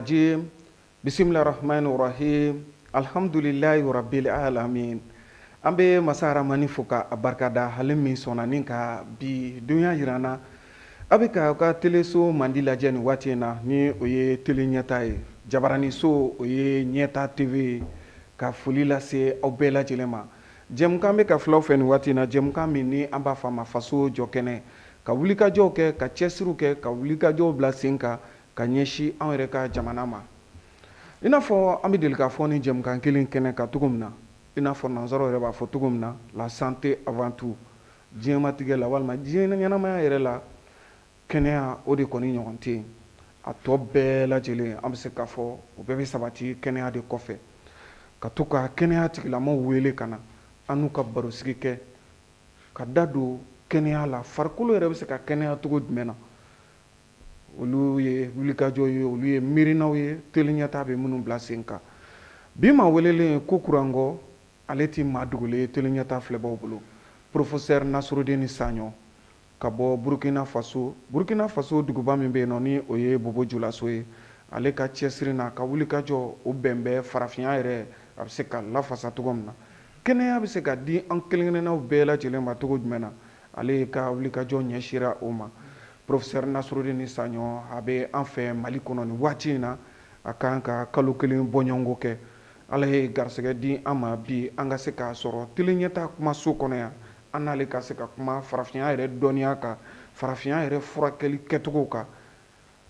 Rajim bisimilahi rahmani rahim alhamdulilahi rabbil alamin. An bɛ masa Rahamani fo ka a barika da, ale min sɔnna ni ka bi donya jira an na. A bɛ ka aw ka teleso mandi lajɛ nin waati in na, ni o ye Tele Ɲɛta ye, jabaraniso o ye Ɲɛta TV ye. Ka foli lase aw bɛɛ lajɛlen ma. Jɛmukan bɛ ka filɛ aw fɛ nin waati in na, jɛmukan min ni an b'a fɔ a ma Faso jɔ kɛnɛ, ka wulikajɔw kɛ, ka cɛsiriw kɛ, ka wulikajɔw bila sen kan ka ɲɛsin anw yɛrɛ ka jamana ma. I n'a fɔ an bɛ deli k'a fɔ ni jɛmukan kelen kɛnɛ kan cogo min na, i n'a fɔ nansaraw yɛrɛ b'a fɔ cogo min na, la santé avant tout. Diɲɛmatigɛ la walima diɲɛ ɲɛnamaya yɛrɛ la, kɛnɛya o de kɔni ɲɔgɔn tɛ yen. A tɔ bɛɛ lajɛlen, an bɛ se k'a fɔ o bɛɛ bɛ sabati kɛnɛya de kɔfɛ. Ka to ka kɛnɛya tigilamɔgɔw wele ka na an n'u ka barosigi kɛ, ka da don kɛnɛya la, farikolo yɛrɛ bɛ se ka kɛnɛya cogo jumɛn na. Olu ye wulikajɔ ye, olu ye miirinaw ye Tele Ɲɛta bɛ minnu bila sen kan. Bi maa welelen ko kurankɔ, ale tɛ maa dogolen ye Tele Ɲɛta filɛbaw bolo, professeur Nasurudini Saɲɔ ka bɔ Burukina Faso. Burukina Faso duguba min bɛ yen nɔ, ni o ye Bobo Julaso ye, ale ka cɛsiri n'a ka wulikajɔ, o bɛn bɛ farafinya yɛrɛ a bɛ se ka lafasa cogo min na, kɛnɛya bɛ se ka di an kelen-kelennaw bɛɛ lajɛlen ma cogo jumɛn na, ale ka wulikajɔ ɲɛsira o ma. Professeur Nasurudini Saɲɔ, a bɛ an fɛ Mali kɔnɔ nin waati in na, a kan ka kalo kelen bɔɲɔgɔnko kɛ. Ala ye garisɛgɛ di an ma bi an ka se k'a sɔrɔ Tele Ɲɛta kumaso kɔnɔ yan, an n'ale ka se ka kuma farafinya yɛrɛ dɔnniya kan, farafinya yɛrɛ furakɛli kɛcogo kan.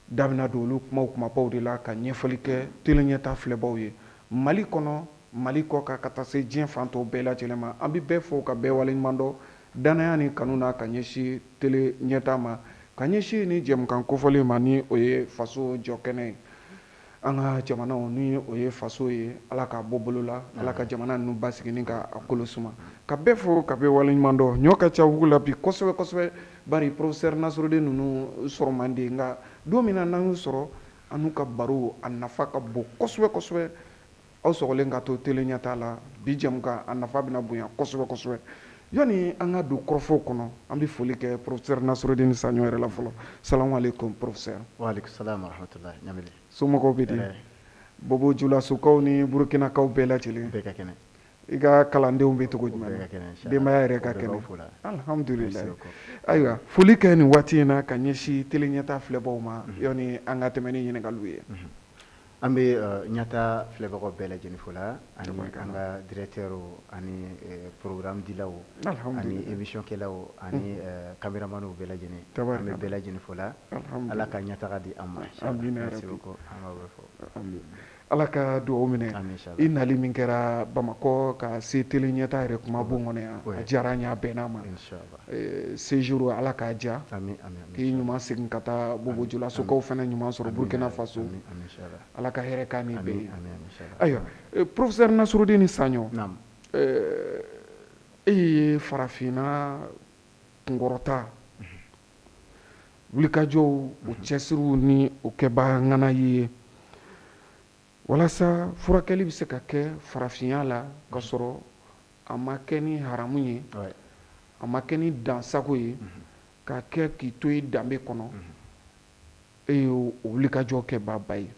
Da bɛna don olu kumaw kumabaw de la ka ɲɛfɔli kɛ Tele Ɲɛta filɛbaw ye Mali kɔnɔ, Mali kɔ kan, ka taa se diɲɛ fan tɔw bɛɛ lajɛlen ma. An bɛ bɛɛ fo ka bɛɛ waleɲuman dɔn dannaya ni kanu na ka ɲɛsin Tele Ɲɛta ma, ka ɲɛsin ni jɛmukan kofɔlen ma, ni o ye Faso jɔ kɛnɛ ye. An ka jamanaw, ni o ye faso ye, Ala k'a bɔ bolo la, Ala ka jamana ninnu basigi ni ka a kolo suma. Ka bɛɛ fo ka bɛɛ waleɲuman dɔn. Ɲɔ ka ca wugu la bi kosɛbɛ kosɛbɛ, bari professeur Nasurudini ninnu sɔrɔ man di, nka don min na n'an y'u sɔrɔ, an n'u ka baro a nafa ka bon kosɛbɛ kosɛbɛ. Aw sɔgɔlen ka to Tele Ɲɛta la, bi jɛmukan a nafa bɛna bonya kosɛbɛ kosɛbɛ. Yanni an ka don kɔrɔfɔw kɔnɔ, an bɛ foli kɛ professeur Nasurudini Saɲɔ yɛrɛ la fɔlɔ. Salamu aleykum professeur. Wa aleykum salam wa rahmatulahi. Ɲamile. Somɔgɔw bɛ di? Hɛrɛ. Bobo Julasokaw ni Burukinakaw bɛɛ lajɛlen. Bɛɛ ka kɛnɛ. I ka kalandenw bɛ cogo jumɛn na? Bɛɛ ka kɛnɛ inchallah. Denbaya yɛrɛ ka Bɛɛ kɛnɛ? b'aw fo la. Alhamdulilayi. Merci beaucoup. Ayiwa, foli kɛ nin waati in na ka ɲɛsin Tele Ɲɛta filɛbaw ma, yanni an ka tɛmɛ ni ɲininkaliw ye. An bɛ Ɲɛta filɛbagaw bɛɛ lajɛlen fo la, ani an ka directeur, ani programme dilaw, ani émission kɛlaw, ani caméramanw bɛɛ lajɛlen. An bɛ bɛɛ lajɛlen fo la. Ala ka ɲɛtaga di an ma. Merci beaucoup. An b'aw bɛɛ fo. Ala ka dugawu minɛ. I nali min kɛra Bamakɔ ka se Tele Ɲɛta yɛrɛ kuma bon kɔnɔ yan, a diyara an ye, a bɛnna ma. Séjour, Ala k'a diya, k'i ɲuman segin ka taa Bobo Julasokaw fana ɲuman sɔrɔ Burukina Faso. Ala ka hɛrɛ k'an ni bɛɛ ye. Ayiwa, professeur Nasurudini Saɲɔ, e ye farafinna kunkɔrɔta wulikajɔw, o cɛsiriw ni o kɛbaa ŋana ye walasa furakɛli bɛ se ka kɛ farafinya la ka sɔrɔ a ma kɛ ni haramu ye, a ma kɛ ni dansago ye, ka kɛ k'i to i danbe kɔnɔ. E ye o wulikajɔ kɛbaaba ye.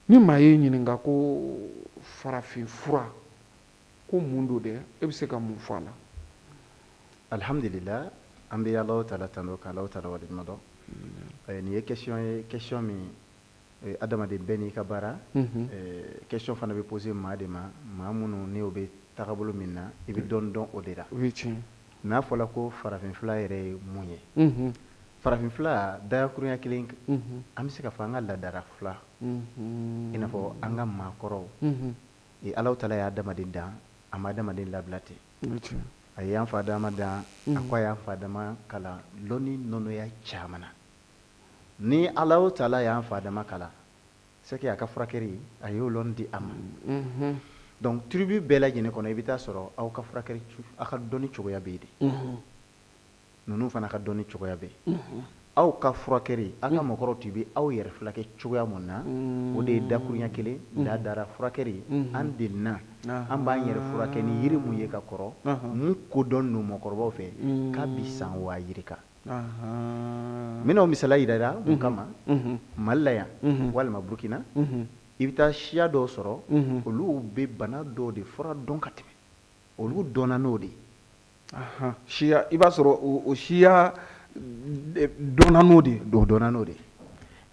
Ni maa y'i ɲininka ko farafin fura ko mun don dɛ, e bɛ se ka mun fɔ a la? Alhamdulila, an bɛ Alahu taala tanu ka Alahu taala waleɲuman dɔn. Nin ye question ye, question min adamaden bɛɛ n'i ka baara. Question fana bɛ poser maa de ma, maa minnu ni o bɛ tagabolo min na, i bɛ dɔɔnin dɔn o de la. O ye tiɲɛ. N'a fɔra ko farafinfura yɛrɛ ye mun ye? Farafinfura, dakurunya kelen, an bɛ se ka fɔ an ka laadara fura, i n'a fɔ an ka maakɔrɔw. Alahu taala ye adamaden dan, a ma adamaden labila ten. A ye an fa Adama dan, a ko a y'an fa Adama kalan lɔnni nɔnɔya caman na. Ni Alahu taala y'an fa Adama kalan, c'est que a ka furakɛli, a y'o lɔnni di a ma. Donc tribu bɛɛ lajɛlen kɔnɔ, i bɛ taa sɔrɔ aw ka furakɛli, aw ka dɔnni cogoya bɛ yen de. Ninnu fana ka dɔnni cogoya bɛ yen. Aw ka furakɛli, aw ka mɔgɔkɔrɔw tun bɛ aw yɛrɛ furakɛ cogoya mun na, o de ye dakurunya kelen laadara furakɛli. An delina, an b'an yɛrɛ furakɛ ni yiri mun ye ka kɔrɔ, mun kodɔn don mɔgɔkɔrɔbaw fɛ kabi san waa yirika. N bɛna o misaliya yira i la mun kama Mali la yan walima Burukina i bɛ taa siya dɔw sɔrɔ olu bɛ bana dɔw de fura dɔn ka tɛmɛ olu dɔnna n'o de ye siya i b'a sɔrɔ o siya dɔnna n'o de ye o dɔnna n'o de ye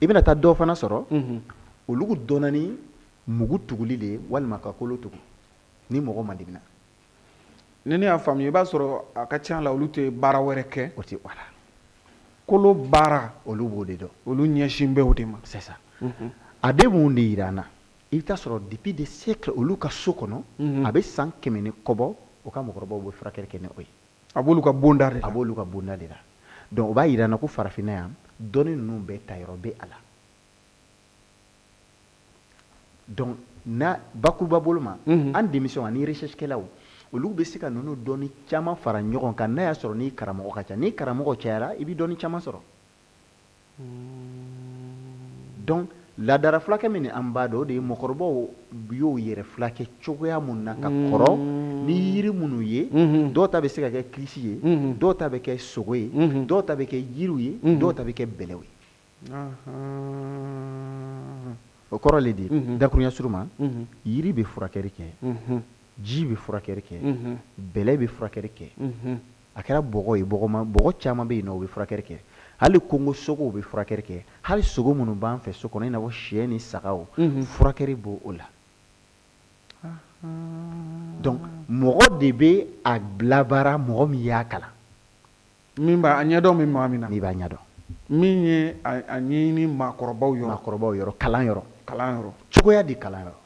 i bɛna taa dɔw fana sɔrɔ olu dɔnna ni mugu tuguli de ye walima ka kolo tugu ni mɔgɔ madimina ni ne y'a faamuya i b'a sɔrɔ a ka ca la olu tɛ baara wɛrɛ kɛ o tɛ wala kolo baara olu b'o de dɔn olu ɲɛsin bɛ o de ma c'est ça a de mun de yira an na i bɛ taa sɔrɔ depuis des siècles olu ka so kɔnɔ a bɛ san kɛmɛ ni kɔ bɔ o ka mɔgɔkɔrɔbaw bɛ furakɛli kɛ ni o ye a b'olu ka bonda de la a b'olu ka bonda de la donc o b'a yira an na ko farafinna yan dɔnni ninnu bɛɛ tayɔrɔ bɛ a la donc na bakuruba bolo ma an denmisɛnw ani recherche kɛlaw olu bɛ se ka ninnu dɔnni caman fara ɲɔgɔn kan n'a y'a sɔrɔ n'i karamɔgɔ ka ca n'i karamɔgɔ cayara i bɛ dɔnni caman sɔrɔ donc laadara furakɛ min an b'a dɔn o de ye mɔgɔkɔrɔbaw y'o yɛrɛ furakɛ cogoya mun na ka kɔrɔ ni yiri minnu ye dɔw ta bɛ se ka kɛ kilisi ye dɔw ta bɛ kɛ sogo ye dɔw ta bɛ kɛ yiriw ye dɔw ta bɛ kɛ bɛlɛw ye o kɔrɔ le di dakurunya surun ma yiri bɛ furakɛli kɛ ji bɛ furakɛli kɛ bɛlɛ bɛ furakɛli kɛ a kɛra bɔgɔ ye bɔgɔ caman bɛ yen nɔ o bɛ furakɛli kɛ hali kungo sogow bɛ furakɛli kɛ hali sogo minnu b'an fɛ so kɔnɔ i n'a fɔ syɛ ni sagaw furakɛli b'o o la donc mɔgɔ de bɛ a labaara mɔgɔ min y'a kalan min b'a ɲɛdɔn min maa min na n'i b'a ɲɛdɔn min ye a ɲɛɲini maakɔrɔbaw yɔrɔ maakɔrɔbaw yɔrɔ kalan yɔrɔ kalan yɔrɔ cogoya di kalan yɔrɔ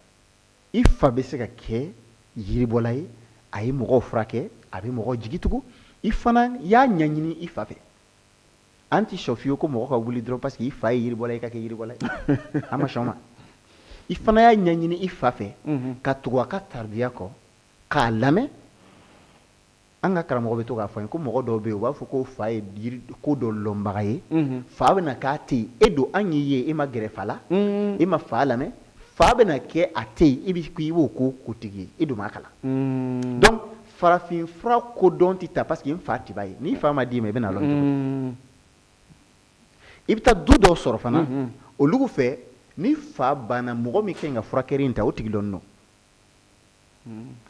i fa bɛ se ka kɛ yiribɔla ye a ye mɔgɔw furakɛ a bɛ mɔgɔw jigi tugu i fana y'a ɲɛɲini i fa fɛ an tɛ sɔn fiyewu ko mɔgɔ ka wuli dɔrɔn parce que i fa ye yiribɔla ye i ka kɛ yiribɔla ye an ma sɔn o ma i fana y'a ɲɛɲini i fa fɛ ka tugu a ka taribiya kɔ k'a lamɛn An ka karamɔgɔ bɛ to k'a fɔ an ye ko mɔgɔ dɔw bɛ yen u b'a fɔ ko fa ye jiri ko dɔ lɔnbaga ye, unhun, fa bɛna k'a tɛ yen e don an y'i ye e ma gɛrɛ fa la, un, e ma fa lamɛn fa bɛna kɛ a tɛ yen e bɛ i b'o ko kotigi ye e dun m'a kalan, un, donc farafin fura kodɔn tɛ ta parce que n fa tiba ye n'i fa ma d'i ma i bɛna lɔn cogo di? I bɛ taa du dɔw sɔrɔ fana, unhun, olu fɛ ni fa banna mɔgɔ min ka ɲi ka furakɛli in ta o tigi lɔnnen don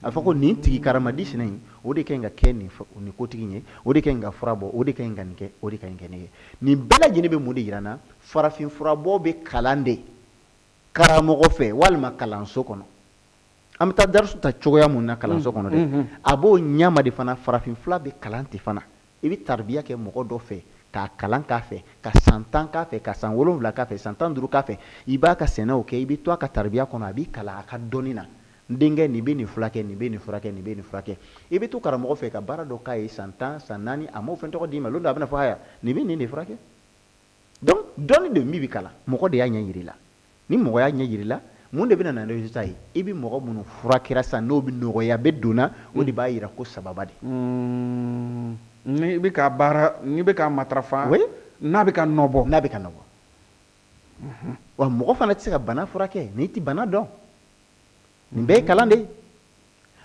A fɔ ko nin tigi karamadisina in o de ka ɲi ka kɛ nin kotigi ye o de ka ɲi ka fura bɔ o de ka ɲi ka nin kɛ o de ka ɲi ka nin kɛ nin bɛɛ lajɛlen bɛ mun de jira an na farafin furabɔ bɛ kalan de karamɔgɔ fɛ walima kalanso kɔnɔ an bɛ taa darisu ta cogoya mun na kalanso kɔnɔ dɛ a b'o ɲama de fana farafin fura bɛ kalan ten fana i bɛ taribiya kɛ mɔgɔ dɔ fɛ k'a kalan k'a fɛ ka san 10 k'a fɛ ka san 7 k'a fɛ san 15 k'a fɛ i b'a ka sɛnɛw kɛ i bɛ to a ka taribiya kɔnɔ a b'i kalan a ka dɔnni na n denkɛ nin bɛ nin furakɛ nin bɛ nin furakɛ nin bɛ nin furakɛ i bɛ to karamɔgɔ fɛ ka baara dɔ k'a ye san 10 san 4 a m'o fɛn tɔgɔ d'i ma lon dɔ a bɛna fɔ haya nin bɛ nin de furakɛ donc dɔnni de min bɛ kalan mɔgɔ de y'a ɲɛ yir'i la ni mɔgɔ y'a ɲɛ yir'i la mun de bɛna na résultat ye i bɛ mɔgɔ minnu furakɛra sisan n'o bɛ nɔgɔya bɛ donna o de b'a jira ko sababa de n'i bɛ ka baara n'i bɛ ka matarafa oui n'a bɛ ka nɔ bɔ n'a bɛ ka nɔ bɔ wa mɔgɔ fana tɛ se ka bana furakɛ n'i tɛ bana dɔn nin bɛɛ ye kalan de ye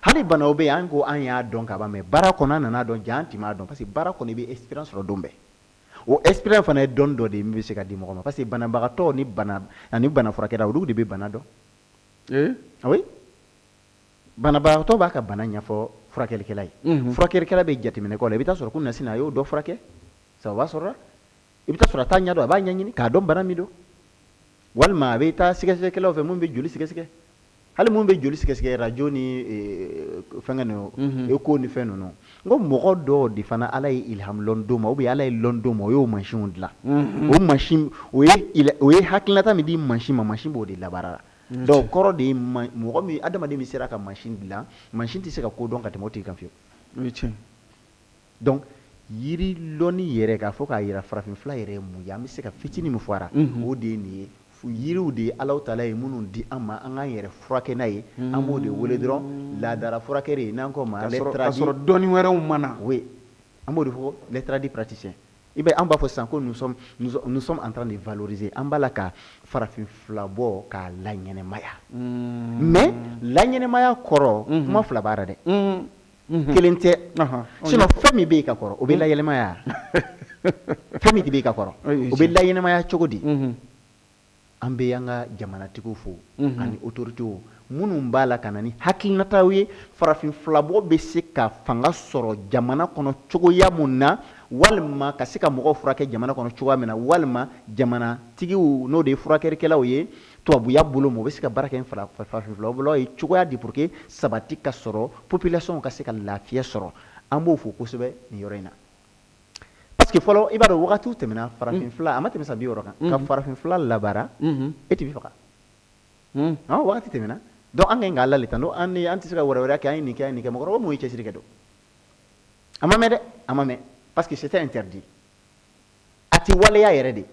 hali banaw bɛ yen an ko an y'a dɔn ka ban mais baara kɔnɔ an nana dɔn jaa an tun m'a dɔn parce que baara kɔnɔ i bɛ expérience sɔrɔ don bɛɛ o expérience fana ye dɔnni dɔ de ye min bɛ se ka di mɔgɔ ma parce que banabagatɔ ni bana ani bana furakɛla olu de bɛ bana dɔn ee oui banabagatɔ b'a ka bana ɲɛfɔ furakɛlikɛla ye furakɛlikɛla bɛ jateminɛ k'o la i bɛ taa sɔrɔ ko nasina a y'o dɔ furakɛ sababa sɔrɔla i bɛ taa sɔrɔ a t'a ɲɛdɔn a b'a ɲɛɲini k'a dɔn bana min don walima a bɛ taa sɛgɛsɛgɛkɛlaw fɛ min bɛ joli sɛgɛsɛgɛ hali minnu bɛ joli sɛgɛsɛgɛ radio ni fɛnkɛ ninnu écho ni fɛn ninnu n ko mɔgɔ dɔw de fana Ala ye ilham lɔn d'o ma ou bien Ala ye lɔn d'o ma o y'o mansinw dilan o mansin o ye hakilinata min di mansin ma mansin b'o de labaara donc kɔrɔ de ye mɔgɔ min adamaden min sera ka mansin dilan mansin tɛ se ka ko dɔn ka tɛmɛ o tigi kan fiyewu o ye tiɲɛ donc yiri lɔnni yɛrɛ k'a fɔ k'a jira farafin fura yɛrɛ ye mun ye an bɛ se ka fitinin min fɔ a ra o de ye nin ye yiriw de ye Alahu taala ye minnu di an ma an k'an yɛrɛ furakɛ n'a ye an b'o de wele dɔrɔn laadara furakɛli n'an k'o ma les tradi k'a sɔrɔ dɔnni wɛrɛw ma na oui an b'o de fɔ les tradipraticiens i b'a ye an b'a fɔ sisan ko nous sommes nous sommes en train de valoriser an b'a la ka farafin fura bɔ k'a laɲɛnɛmaya mais laɲɛnɛmaya kɔrɔ kuma fila b'a ra dɛ kelen tɛ sinon fɛn min bɛ yen ka kɔrɔ o bɛ layɛlɛmaya Fɛn min tun bɛ ka kɔrɔ, o bɛ laɲɛnamaya cogo di? An bɛ an ka jamanatigiw fo ani autorités minnu b'a la ka na ni hakilinataw ye, farafin filabɔ bɛ se ka fanga sɔrɔ jamana kɔnɔ cogoya mun na, walima ka se ka mɔgɔw furakɛ jamana kɔnɔ cogoya min na, walima jamanatigiw, n'o de ye furakɛlikɛlaw ye tubabuya bolo ma, u bɛ se ka baara kɛ ni farafin filabɔlaw ye cogoya di pour que sabati ka sɔrɔ, population ka se ka lafiya sɔrɔ. An b'o fo kosɛbɛ nin yɔrɔ in na, parce que fɔlɔ, i b'a dɔn, wagatiw tɛmɛna, farafin fila, a ma tɛmɛ san 60 kan, ka farafin fila labaara, e tɛ faga. Wagati tɛmɛna. Donc an ka kan k'Ala le tando. An ni an tɛ se ka wɛrɛ wɛrɛ kɛ. An ye nin kɛ, an ye nin kɛ. Mɔgɔkɔrɔba mun ye cɛsiri kɛ don, a ma mɛn dɛ, a ma mɛn, parce que c'était interdit, a tɛ waleya yɛrɛ de.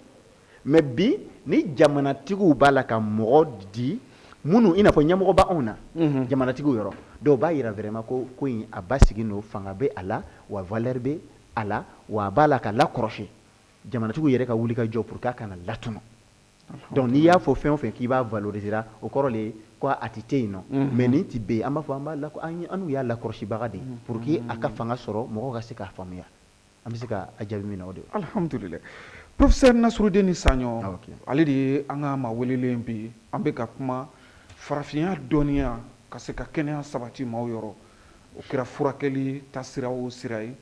Mais bi, ni jamanatigiw b'a la ka mɔgɔ di minnu, i n'a fɔ ɲɛmɔgɔ b'anw na jamanatigiw yɔrɔ, dɔw b'a yira vraiment ko ko in a basigi don, fanga bɛ a la, wa valeur bɛ a la, wa a b'a la ka lakɔlɔsi. Jamanatigiw yɛrɛ ka wuli ka jɔ pour que a kana latunu. Donc n'i y'a fɔ fɛn o fɛn k'i b'a valoriser, o kɔrɔ le ye ko a tɛ yen nɔ. Mais nin tɛ bɛ yen, an b'a fɔ an b'a la, an y'a lakɔlɔsibaga de ye pour que a ka fanga sɔrɔ, mɔgɔw ka se k'a faamuya. An bɛ se ka a jaabi min na, o de ye. Alhamdulillah. Professeur Nasrudini Saɲɔ, ale de ye an ka maa welelen bi. An bɛ ka kuma farafinya dɔnniya ka se ka kɛnɛya sabati maaw yɔrɔ. O kɛra furakɛli ta sira o sira ye,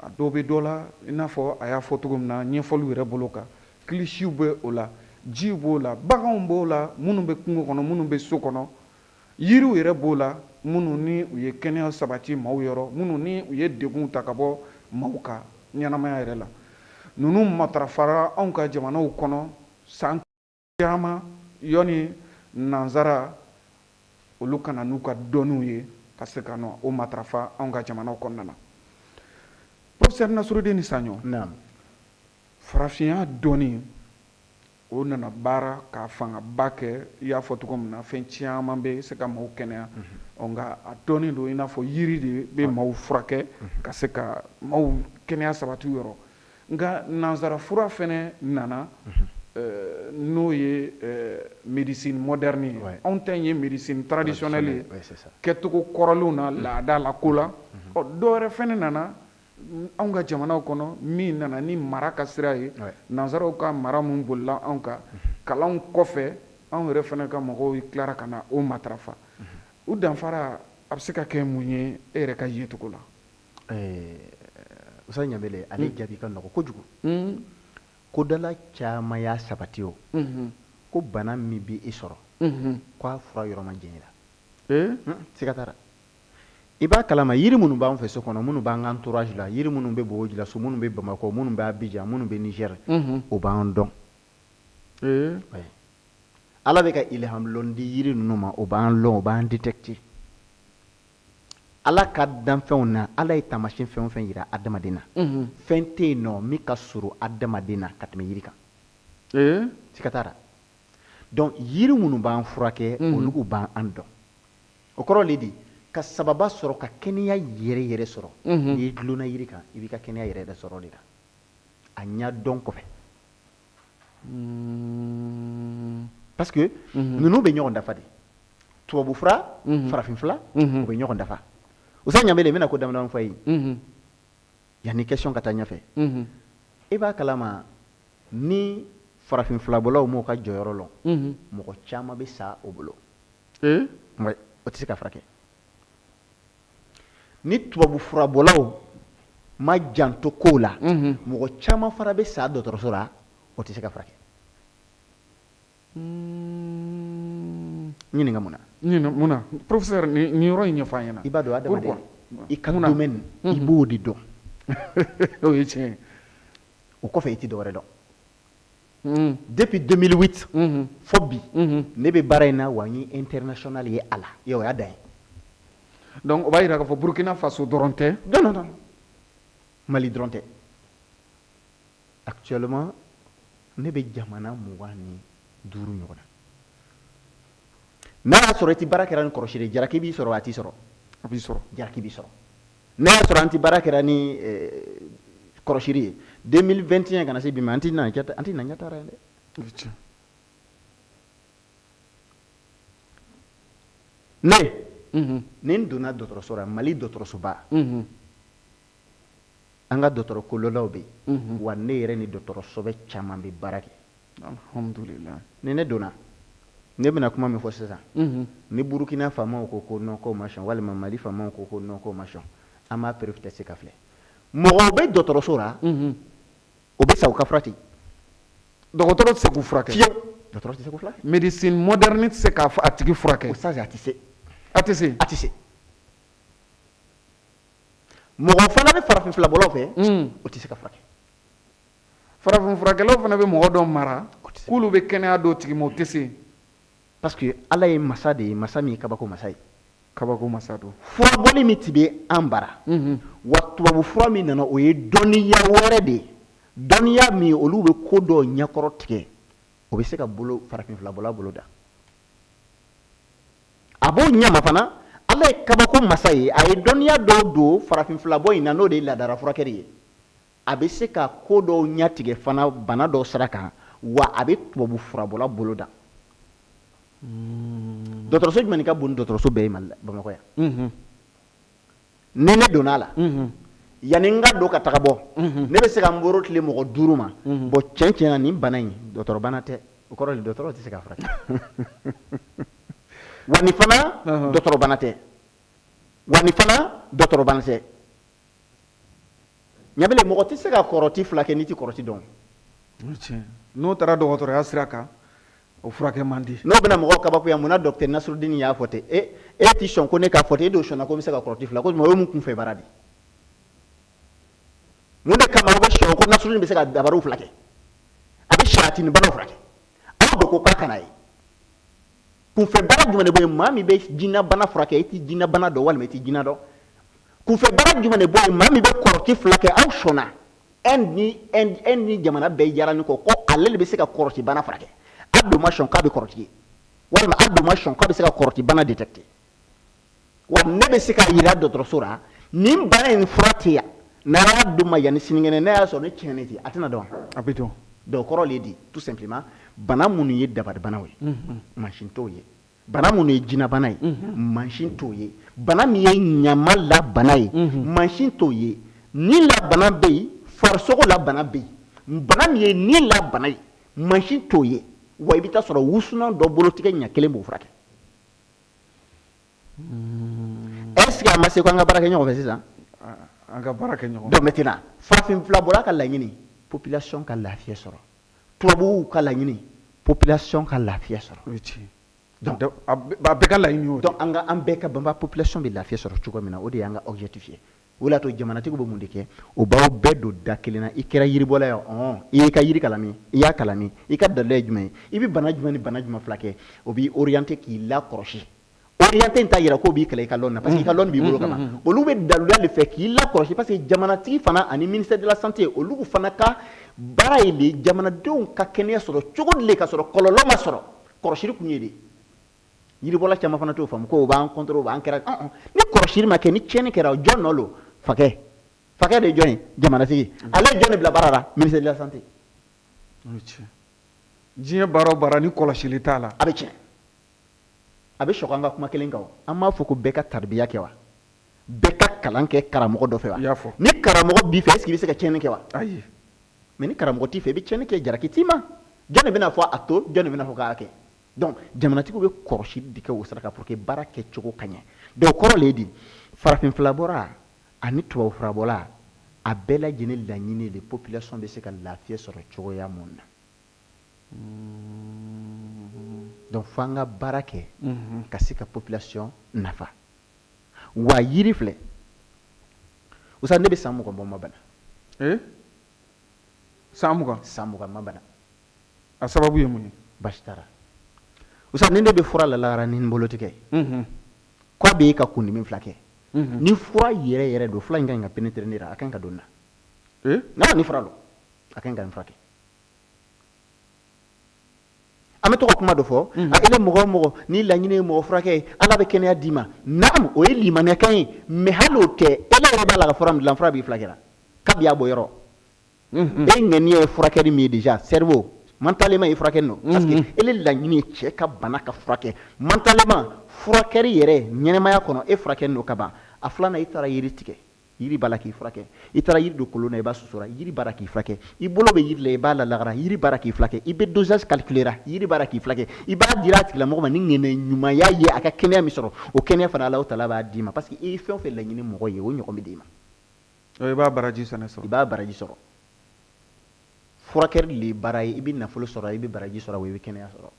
a dɔw bɛ dɔ la, i n'a fɔ a y'a fɔ cogo min na ɲɛfɔliw yɛrɛ bolo kan, kilisiw bɛ o la, jiw b'o la, baganw b'o la, minnu bɛ kungo kɔnɔ, minnu bɛ so kɔnɔ, yiriw yɛrɛ b'o la, minnu ni u ye kɛnɛya sabati maaw yɔrɔ, minnu ni u ye degun ta ka bɔ maaw ka ɲɛnamaya yɛrɛ la. Ninnu matarafara anw ka jamanaw kɔnɔ san caman yɔni nansara olu ka na n'u ka dɔnniw ye ka se ka na o matarafa anw ka jamanaw kɔnɔna na. Professeur Nasrudini Saɲɔ, farafinya dɔnni, o nana baara ka fangaba kɛ. I y'a fɔ cogo min na, fɛn caman bɛ se ka maaw kɛnɛya, nka a dɔnnen don i n'a fɔ yiri de bɛ maaw furakɛ ka se ka maaw kɛnɛya sabati yɔrɔ. Nka nansara fura fana nana, n'o ye médecine moderne ye. Anw ta in ye médecine traditionnelle ye, kɛcogo kɔrɔlenw na, laada la ko la. Ɔ, dɔw wɛrɛ fana nana anw ka jamanaw kɔnɔ, min nana ni mara ka sira ye, nansaraw ka mara min bolila anw kan kalanw kɔfɛ. Anw yɛrɛ fana ka mɔgɔw tilara ka na o matarafa. U danfara a bɛ se ka kɛ mun ye e yɛrɛ ka yecogo la? Usa Ɲabele, ale jaabi ka nɔgɔ kojugu. Kodala caman y'a sabati o ko bana min bɛ e sɔrɔ, k'a fura yɔrɔ man jan i la, siga t'a la. I b'a kalama, yiri minnu b'an fɛ so kɔnɔ, minnu b'an ka entourage la, yiri minnu bɛ Bobo-Dioulasso, minnu bɛ Bamakɔ, minnu bɛ Abidjan, minnu bɛ Niger, o b'an dɔn. Ala bɛ ka ilhamulɔn di yiri ninnu ma, o b'an lɔn, o b'an détecter. Ala ka danfɛnw na, Ala ye taamasiyɛn fɛn o fɛn jira adamaden na, fɛn tɛ yen nɔ min ka surun adamaden na ka tɛmɛ yiri kan, siga t'a la. Donc yiri minnu b'an furakɛ, olu b'an dɔn. O kɔrɔ le di, ka sababa sɔrɔ ka kɛnɛya yɛrɛ yɛrɛ sɔrɔ, n'i ye dulonna yiri kan, i b'i ka kɛnɛya yɛrɛ yɛrɛ sɔrɔ o de la, a ɲɛ dɔn kɔfɛ, parce que ninnu bɛ ɲɔgɔn dafa de. Tubabufura, farafinfura, u bɛ ɲɔgɔn dafa. Usa Ɲabele, n bɛna ko damadama fɔ i ye yanni question ka taa ɲɛfɛ. I b'a kalama, ni farafinfurabɔlaw m'u ka jɔyɔrɔ lɔn, mɔgɔ caman bɛ sa o bolo, o tɛ se ka furakɛ. Ni tubabufurabɔlaw ma janto kow la, mɔgɔ caman fana bɛ sa dɔgɔtɔrɔso la, o tɛ se ka furakɛ. N ɲininka mun na? Mun na, professeur? Nin yɔrɔ in ɲɛfɔ an ɲɛna. I b'a dɔn, adamaden, i ka domaine, i b'o de dɔn. O ye tiɲɛ ye. O kɔfɛ, i tɛ dɔwɛrɛ dɔn. Depuis 2008 fo bi, ne bɛ baara in na, wa n ye international ye a la, o y'a dan ye. Donc o b'a jira k'a fɔ Burukina Faso dɔrɔn tɛ? Non, non, non, Mali dɔrɔn tɛ. Actuellement, ne bɛ jamana 25 ɲɔgɔn na. N'a y'a sɔrɔ i tɛ baara kɛra ni kɔrɔsi de, jalaki b'i sɔrɔ, a t'i sɔrɔ? A b'i sɔrɔ. Jalaki b'i sɔrɔ. N'a y'a sɔrɔ an tɛ baara kɛra ni kɔrɔsiri ye, 2021 ka na se bi ma, an tɛ na an tɛ na ɲɛ taara yen dɛ. Ne ni n donna dɔgɔtɔrɔso la, Mali dɔgɔtɔrɔsoba, An ka dɔgɔtɔrɔ kololaw bɛ yen, wa ne yɛrɛ ni dɔgɔtɔrɔ sɔbɛ caman bɛ baara kɛ. Alhamdulillah. Ni ne donna, ne bɛna kuma min fɔ sisan, ni Burukina faamaw ko ko non, k'o ma sɔn, walima Mali faamaw ko ko non, k'o ma sɔn, an b'a preuve tester ka filɛ. Mɔgɔw bɛ dɔgɔtɔrɔso la, o bɛ sa, u ka fura tɛ yen. Dɔgɔtɔrɔ tɛ se k'u furakɛ? Fiyewu, dɔgɔtɔrɔ tɛ se k'u furakɛ. Médecine moderne tɛ se k'a a tigi furakɛ? O sa, a tɛ se. A tɛ se? A tɛ se. Mɔgɔ fana bɛ farafin filabɔlaw fɛ, o tɛ se ka furakɛ. Farafin furakɛlaw fana bɛ mɔgɔ dɔ mara k'olu bɛ kɛnɛya dɔw tigi ma, o tɛ se. Parce que Ala ye masa de ye, masa min ye kabako masa ye. Kabako masa don. Furabɔli min ti bɛ an bara, wa tubabu fura min nana, o ye dɔnniya wɛrɛ de ye, dɔnniya min olu bɛ ko dɔw ɲɛkɔrɔ tigɛ, o bɛ se ka bolo farafin filabɔla bolo da a b'o ɲɛma fana. Ala ye kabako masa ye, a ye dɔnniya dɔw don farafin filabɔ in na, n'o de ye laadara furakɛli ye. A bɛ se ka ko dɔw ɲɛtigɛ fana bana dɔw sira kan, wa a bɛ tubabu furabɔla bolo da. Dɔgɔtɔrɔso jumɛn ka bon ni dɔgɔtɔrɔso bɛɛ ye Mali la, Bamakɔ yan? Ni ne donna a la, yanni n ka don ka taga bɔ, ne bɛ se ka n bolo tilen mɔgɔ duuru ma. Bon, tiɲɛ tiɲɛ na, nin bana in, dɔgɔtɔrɔ bana tɛ. O kɔrɔ de, dɔgɔtɔrɔ tɛ se k'a furakɛ. Wa nin fana, dɔgɔtɔrɔ bana tɛ. Wa nin fana, dɔgɔtɔrɔ bana tɛ. Ɲabile, mɔgɔ tɛ se ka kɔrɔti fila kɛ n'i tɛ kɔrɔti dɔn. N'o taara dɔgɔtɔrɔya sira kan, o furakɛ man di. N'o bɛna mɔgɔw kabakoya, munna docteur Nasrudini y'a fɔ ten? E tɛ sɔn ko ne k'a fɔ ten, e de sɔnna ko n bɛ se ka kɔrɔti fila ko. O ye mun kunfɛ baara de? Mun de kama aw bɛ sɔn ko Nasrudini bɛ se ka dabariw fila kɛ, a bɛ saratini banaw furakɛ? Aw de ko k'a kana ye. Kunfɛ baara jumɛn de bɔ yen? Maa min bɛ jinɛ bana furakɛ, e tɛ jinɛ bana dɔn walima e tɛ jinɛ dɔn. Kunfɛ baara jumɛn de bɔ yen? Maa min bɛ kɔrɔti fila kɛ, aw sɔnna Inde ni jamana bɛɛ yara ni kɔ ko ale de bɛ se ka kɔrɔti bana furakɛ. A don ma sɔn k'a bɛ kɔrɔti ye, walima a don ma sɔn k'a bɛ se ka kɔrɔti bana détecter. Wa ne bɛ se k'a yira dɔgɔtɔrɔso la, nin bana in fura tɛ yan, n'a y'a d'o ma yanni sinikɛnɛ, n'a y'a sɔrɔ ne tiɲɛnen tɛ, a tɛna dɔn wa? A bɛ dɔn. Donc kɔrɔ le di, tout simplement, bana minnu ye dabaribanaw ye, mansin t'o ye. Bana minnu ye jinɛbana ye, mansin t'o ye. Bana min ye ɲama la bana ye, mansin t'o ye. Ni la bana bɛ yen, farisogo la bana bɛ yen. Bana min ye ni la bana ye, mansin t'o ye. Wa i bɛ taa sɔrɔ wusulan dɔ bolotigɛ ɲɛ kelen b'o furakɛ. Est ce que a ma se ko an ka baara kɛ ɲɔgɔn fɛ sisan? An ka baara kɛ ɲɔgɔn fɛ. Donc maintenant, farafin filabɔla ka laɲini, population ka lafiya sɔrɔ. Tubabuw ka laɲini, population ka lafiya sɔrɔ. O ye tiɲɛ. Donc a bɛɛ ka laɲini y'o de ye. Donc an ka, an bɛɛ ka banba, population bɛ lafiya sɔrɔ cogo min na, o de y'an ka objectif ye. O de y'a to jamanatigiw bɛ mun de kɛ? O b'aw bɛɛ don da kelen na. I kɛra yiribɔla ye, ɔn, i y'i ka yiri kalan min? I y'a kalan min? I ka dalilu ye jumɛn ye? I bɛ bana jumɛn ni bana jumɛn furakɛ? O b'i orienter, k'i lakɔlɔsi. Orienter in t'a yira k'o b'i kɛlɛ i ka lɔnni na, parce que i ka lɔnni b'i bolo kaban. Olu bɛ daluya de fɛ k'i lakɔlɔsi, parce que jamanatigi fana ani ministère de la santé, olu fana ka baara ye de jamanadenw ka kɛnɛya sɔrɔ cogo di ka sɔrɔ kɔlɔlɔ ma sɔrɔ. Kɔlɔsili kun ye de. Yiribɔla caman fana t'o faamu ko o b'an contrôler, o b'an kɛra. Ni kɔlɔsili ma kɛ, ni tiɲɛni kɛra, jɔn nɔ don? Fakɛ, fakɛ de ye jɔn ye? Jamanatigi. Ale ye jɔn de bila baara la? Ministère de la santé. Diɲɛ baara o baara, ni kɔlɔsili t'a la, a bɛ tiɲɛ. A bɛ sɔgɔ an ka kuma kelen kan. An b'a fɔ ko bɛɛ ka taribiya kɛ wa, bɛɛ ka kalan kɛ karamɔgɔ dɔ fɛ wa? I y'a fɔ. Ni karamɔgɔ b'i fɛ, est ce que i bɛ se ka tiɲɛni kɛ wa? Ayi. Mais ni karamɔgɔ t'i fɛ, i bɛ tiɲɛni kɛ, jalaki t'i ma. Jɔn de bɛna fɔ a to? Jɔn de bɛna fɔ k'a kɛ? Donc jamanatigiw bɛ kɔlɔsili de kɛ o sira kan pour que baara kɛcogo ka ɲɛ. Donc kɔrɔ le ye di, farafin filabɔra ani tubabu furabɔla, a bɛɛ lajɛlen laɲini de, population bɛ se ka lafiya sɔrɔ cogoya mun na. Donc fo an ka baara kɛ ka se ka population nafa. Wa yiri filɛ, Usa, ne bɛ san 20 bɔ, ma bana. San 20? San 20, ma bana. A sababu ye mun ye? Basi t'a la. Usa, ni ne bɛ fura lalagara ni n bolo tigɛ k'a bɛ e ka kundimi fila kɛ, ni fura yɛrɛ yɛrɛ don, fura in ka ɲi ka pénétrer ne la, a ka ɲi ka don n na. N'a ni fura don, a ka ɲi ka nin furakɛ. An bɛ to ka kuma dɔ fɔ a kɛlen, mɔgɔ o mɔgɔ ni laɲini ye mɔgɔ furakɛ ye, Ala bɛ kɛnɛya d'i ma. Naam, o ye limaniyakan ye, mais hali o tɛ, e yɛrɛ b'a la ka fura min dilan, fura b'i furakɛ la kabi a bɔ yɔrɔ. E ŋaniya ye furakɛli min ye, déjà cerveau, mentalement i furakɛ don, parce que e laɲini ye cɛ ka bana ka furakɛ. Mentalement, furakɛli yɛrɛ ɲɛnɛmaya kɔnɔ, e furakɛ don ka ban. A filanan, i taara yiri tigɛ. Yiri b'a la k'i furakɛ. I taara yiri don kolon na, i b'a susura, yiri b'a la k'i furakɛ. I bolo bɛ yiri la, i b'a lalagara, yiri b'a la k'i furakɛ. I bɛ dosage calculer ra, yiri b'a la k'i furakɛ. I b'a dira a tigilamɔgɔ ma ni ŋaniya ɲumanya ye, a ka kɛnɛya min sɔrɔ, o kɛnɛya fana, Alahu taala b'a d'i ma, parce que i ye fɛn o fɛn laɲini mɔgɔ ye, o ɲɔgɔn bɛ d'i ma. I b'a baraji fana sɔrɔ. I b'a baraji sɔrɔ. Furakɛli de ye baara ye, i bɛ nafolo sɔrɔ, i bɛ baraji sɔrɔ, wa i bɛ kɛnɛya sɔrɔ.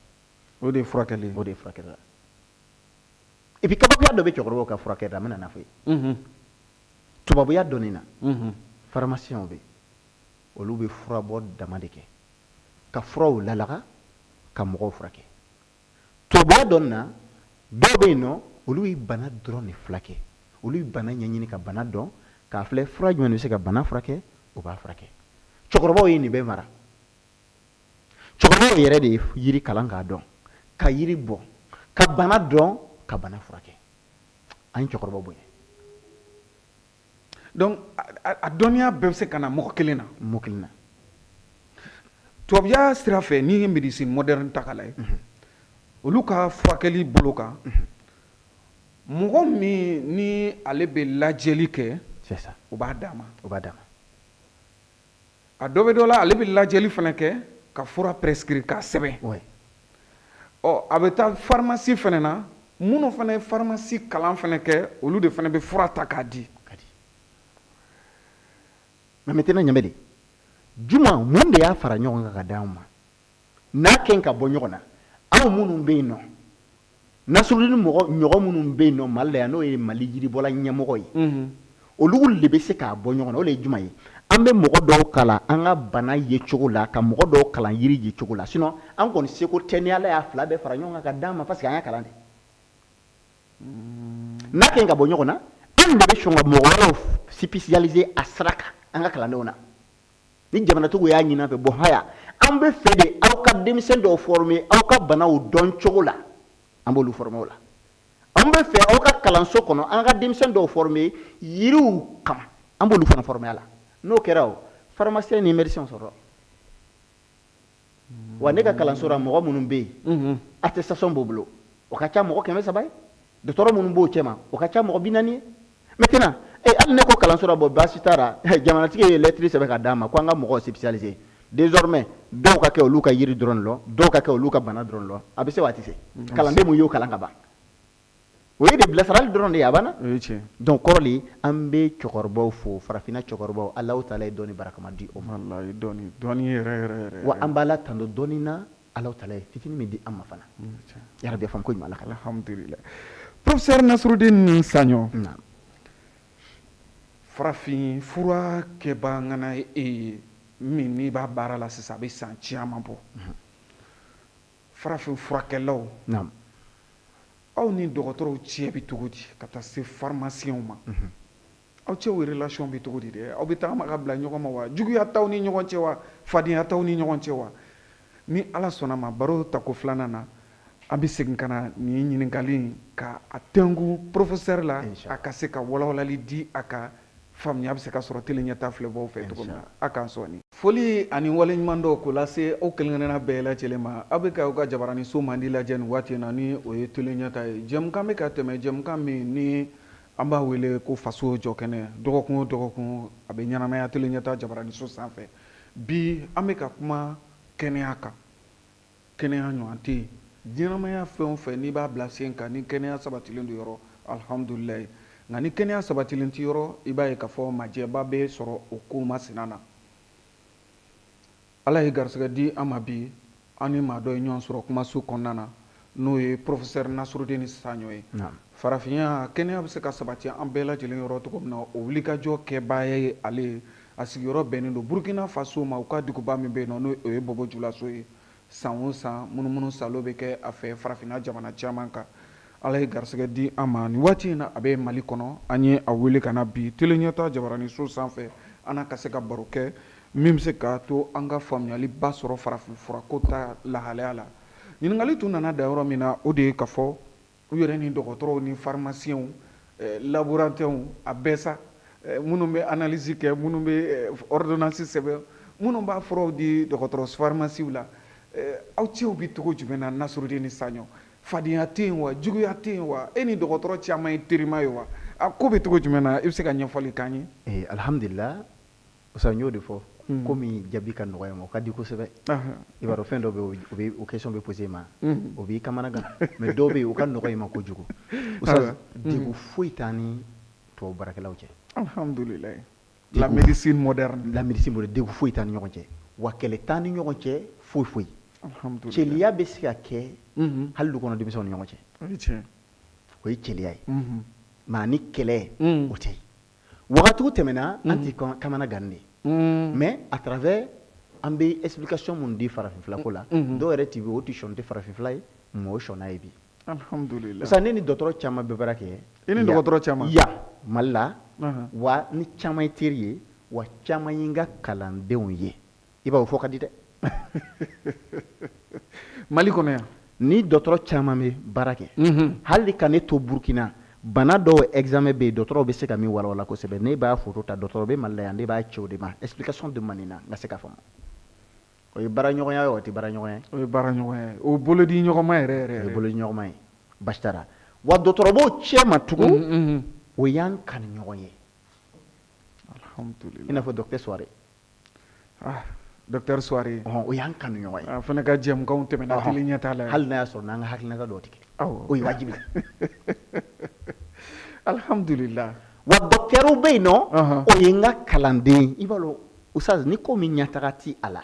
O de ye furakɛli ye. O de ye furakɛli la. Et puis kabakoya dɔ bɛ cɛkɔrɔbaw ka furakɛli la, n bɛna n'a fɔ i ye. Tubabuya dɔnni na, pharmaciens bɛ, olu bɛ furabɔ dama de kɛ, ka furaw lalaga ka mɔgɔw furakɛ. Tubabuya dɔnni na, dɔw bɛ yen nɔ, olu ye bana dɔrɔn de furakɛ. Olu ye bana ɲɛɲini ka bana dɔn, k'a filɛ fura jumɛn bɛ se ka bana furakɛ, o b'a furakɛ. Cɛkɔrɔbaw ye nin bɛɛ mara. Cɛkɔrɔbaw yɛrɛ de ye yiri kalan k'a dɔn, ka yiri bɔ, ka bana dɔn, ka bana furakɛ. An ye cɛkɔrɔbaw bonya. Donc a dɔnniya bɛɛ bɛ se ka na mɔgɔ kelen na. Mɔgɔ kelen na. Tubabuya sira fɛ, n'i ye médecine moderne ta k'a lajɛ, olu ka furakɛli bolo kan, mɔgɔ min ni ale bɛ lajɛli kɛ, c'est ça, o b'a d'a ma. O b'a d'a ma. A dɔ bɛ dɔ la, ale bɛ lajɛli fana kɛ ka fura prescrire k'a sɛbɛn. Ɔ, a bɛ taa pharmacie fana na, minnu fana ye pharmacie kalan fana kɛ, olu de fana bɛ fura ta k'a di. Ka di. Mais maintenant, ɲamɛ de juma, mun de y'a fara ɲɔgɔn kan ka d'anw ma n'a kɛn ka bɔ ɲɔgɔn na? Anw minnu bɛ yen nɔ, Nasirudini mɔgɔ ɲɔgɔn minnu bɛ yen nɔ Mali la yan, n'o ye Mali yiribɔla ɲɛmɔgɔ ye, olu de bɛ se k'a bɔ ɲɔgɔn na. O de ye jumɛn ye? An bɛ mɔgɔ dɔw kalan an ka bana ye cogo la, ka mɔgɔ dɔw kalan yiri ye cogo la. Sinon an kɔni seko tɛ ni Ala y'a fila bɛɛ fara ɲɔgɔn kan ka d'an ma, parce que an y'a kalan de. N'a kɛn ka bɔ ɲɔgɔn na, an de bɛ sɔn ka mɔgɔ wɛrɛw spécialiser a sira kan an ka kalandenw na. Ni jamanatigiw y'a ɲini an fɛ, bon, haya, an bɛ fɛ de aw ka denmisɛn dɔw former aw ka banaw dɔn cogo la, an b'olu former o la. An bɛ fɛ aw ka kalanso kɔnɔ, an ka denmisɛn dɔw former yiriw kama, an b'olu fana former a la. N'o kɛra, o pharmacien ni médecin sɔrɔ wa. Ne ka kalanso la, mɔgɔ minnu bɛ yen, attestation b'o bolo, o ka ca mɔgɔ 300 ye. Dɔgɔtɔrɔ minnu b'o cɛma, o ka ca mɔgɔ 40 ye. Maintenant, hali ne ko kalanso la, bon, baasi t'a la, jamanatigi ye lettre sɛbɛn ka d'an ma ko an ka mɔgɔw spécialiser désormais, dɔw ka kɛ olu ka yiri dɔrɔn lɔ, dɔw ka kɛ olu ka bana dɔrɔn lɔ. A bɛ se wa? A tɛ se. Kalanden mun y'o kalan ka ban, o ye de bilasirali dɔrɔn de ye, a banna. Donc kɔrɔ de, an bɛ cɛkɔrɔbaw fo, farafinna cɛkɔrɔbaw. Alahu taala ye dɔnni barakama di o ma. Walayi, dɔnni, dɔnni yɛrɛ yɛrɛ yɛrɛ. Wa an b'Ala tando dɔnni na, Alahu taala ye fitinin min di an ma fana. Yarabi, faamu ko ɲuman, Ala ka. Alhamdulillah. Professeur Nasrudin Saɲɔ, farafin fura kɛbaa ŋana ye e ye min n'i b'a baara la sisan, a bɛ san caman bɔ. Farafin furakɛlaw, aw ni dɔgɔtɔrɔw cɛ bɛ cogo di, ka taa se pharmaciens ma? Aw cɛw relation bɛ cogo di dɛ? Aw bɛ tagama ka bila ɲɔgɔn ma wa? Juguya t'aw ni ɲɔgɔn cɛ wa? Fadenya t'aw ni ɲɔgɔn cɛ wa? Ni Ala sɔnna ma, baro tako filanan na, an bɛ segin ka na nin ɲininkali in ka a tɛnku professeur la, a ka se ka walawalali di, a ka faamuya bɛ se ka sɔrɔ télé ɲɛta filɛbaw fɛ cogo min na. A k'an sɔn foli ani waleɲuman dɔw k'o lase aw kelen-kelenna bɛɛ lajɛlen ma. Aw bɛ ka aw ka jabaraninso mandi lajɛ nin waati in na, ni o ye télé ɲɛta ye. Jɛmukan bɛ ka tɛmɛ, jɛmukan min ni an b'a wele ko faso jɔ kɛnɛ. Dɔgɔkun o dɔgɔkun, a bɛ ɲɛnamaya télé ɲɛta jabaraninso sanfɛ. Bi, an bɛ ka kuma kɛnɛya kan. Kɛnɛya ɲɔgɔn tɛ yen. Ɲɛnamaya fɛn o fɛn n'i b'a bila sen kan, ni kɛnɛya sabatilen don yɔrɔ, alihamudulilayi. Nka ni kɛnɛya sabatilen tɛ yɔrɔ, i b'a ye k'a fɔ majɛba bɛ sɔrɔ o ko masina na. Ala ye garisɛgɛ di an ma bi, an ni maa dɔ ye ɲɔgɔn sɔrɔ kumaso kɔnɔna na, n'o ye professeur Nasrudin Saɲɔ ye. Farafinya kɛnɛya bɛ se ka sabati an bɛɛ lajɛlen yɔrɔ cogo min na, o wulikajɔ kɛbaa ye ale ye. A sigiyɔrɔ bɛnnen don Burukina Faso ma, u ka duguba min bɛ yen nɔ, n'o ye Bobo Julaso ye. San o san, munumunu salo bɛ kɛ a fɛ farafinna jamana caman kan. Ala ye garisɛgɛ di an ma, nin waati in na a bɛ Mali kɔnɔ. An ye a wele ka na bi télé ɲɛta jabaraninso sanfɛ, an n'a ka se ka baro kɛ min bɛ se k'a to an ka faamuyaliba sɔrɔ farafin furako ta lahalaya la. Ɲininkali tun nana da yɔrɔ min na, o de ye ka fɔ u yɛrɛ ni dɔgɔtɔrɔw ni pharmaciens, laborantins, a bɛɛ sa, minnu bɛ analyse kɛ, minnu bɛ ordonnance sɛbɛn, minnu b'a furaw di dɔgɔtɔrɔ pharmacie la, aw cɛw bɛ cogo jumɛn na? Nasrudin Saɲɔ, fadenya tɛ yen wa? Juguya tɛ yen wa? E ni dɔgɔtɔrɔ caman ye terima ye wa? A ko bɛ cogo jumɛn na? I bɛ se ka ɲɛfɔli k'an ye? Eh, alhamdulillah Usa, n y'o de fɔ komi jaabi ka nɔgɔ ma, o ka di kosɛbɛ. I b'a dɔn, fɛn dɔ bɛ, o bɛ o question bɛ posé i ma, o b'i kamana gan, mais dɔw bɛ yen, o ka nɔgɔ i ma kojugu. Usa, degun foyi t'an ni tubabu baarakɛlaw cɛ. Alhamdulillah, la médecine moderne. La médecine moderne, degun foyi t'an ni ɲɔgɔn cɛ, wa kɛlɛ t'an ni ɲɔgɔn cɛ, foyi foyi. Celiya bɛ se ka kɛ hali du kɔnɔ denmisɛnw ni ɲɔgɔn cɛ. O ye tiɲɛ. O ye celiya ye, mais ni kɛlɛ, o tɛ yen. Wagatiw tɛmɛna, an tɛ kamana gan de, mais à travers an bɛ explication mun di farafinfilako la, dɔw yɛrɛ ti o tɛ sɔn tɛ farafinfila ye, mais o sɔnna ye bi. Alhamdulillah. Sa, ne ni dɔgɔtɔrɔ caman bɛ baara kɛ. I ni dɔgɔtɔrɔ caman? Yan Mali la, wa ni caman ye teri ye, wa caman ye n ka kalandenw ye. I b'a o fɔ ka di dɛ. Mali kɔnɔ yan? Ni dɔgɔtɔrɔ caman bɛ baara kɛ. Hali ka ne to Burukina, bana dɔw examen bɛ yen, dɔgɔtɔrɔw bɛ se ka min walawala kosɛbɛ, ne b'a photo ta, dɔgɔtɔrɔ bɛ Mali la yan, ne b'a ci o de ma, explication de ma nin na, n ka se ka faamu. O ye baaraɲɔgɔnya ye, o tɛ baaraɲɔgɔnya ye? O ye baaraɲɔgɔnya ye, o bolodi ɲɔgɔnma yɛrɛ yɛrɛ. O ye bolodi ɲɔgɔnma ye, basi t'a la. Wa dɔgɔtɔrɔ b'o cɛ ma tugun, o y'an kanu ɲɔgɔn ye. Alhamdulillah. I n'a fɔ docteur Suware. Ah, docteur Suware. O y'an kanu ɲɔgɔn ye. A fana ka jɛmukanw tɛmɛna télé ɲɛ t'a la. Hali n'a y'a sɔrɔ n'an ka hakilinata dɔw tɛ kɛ, o ye wajibi ye. Alhamdulillah. Wa docteur bɛ yen nɔ, o ye n ka kalanden. I b'a dɔn Oustaz, ni ko min ɲɛtaga ti a la,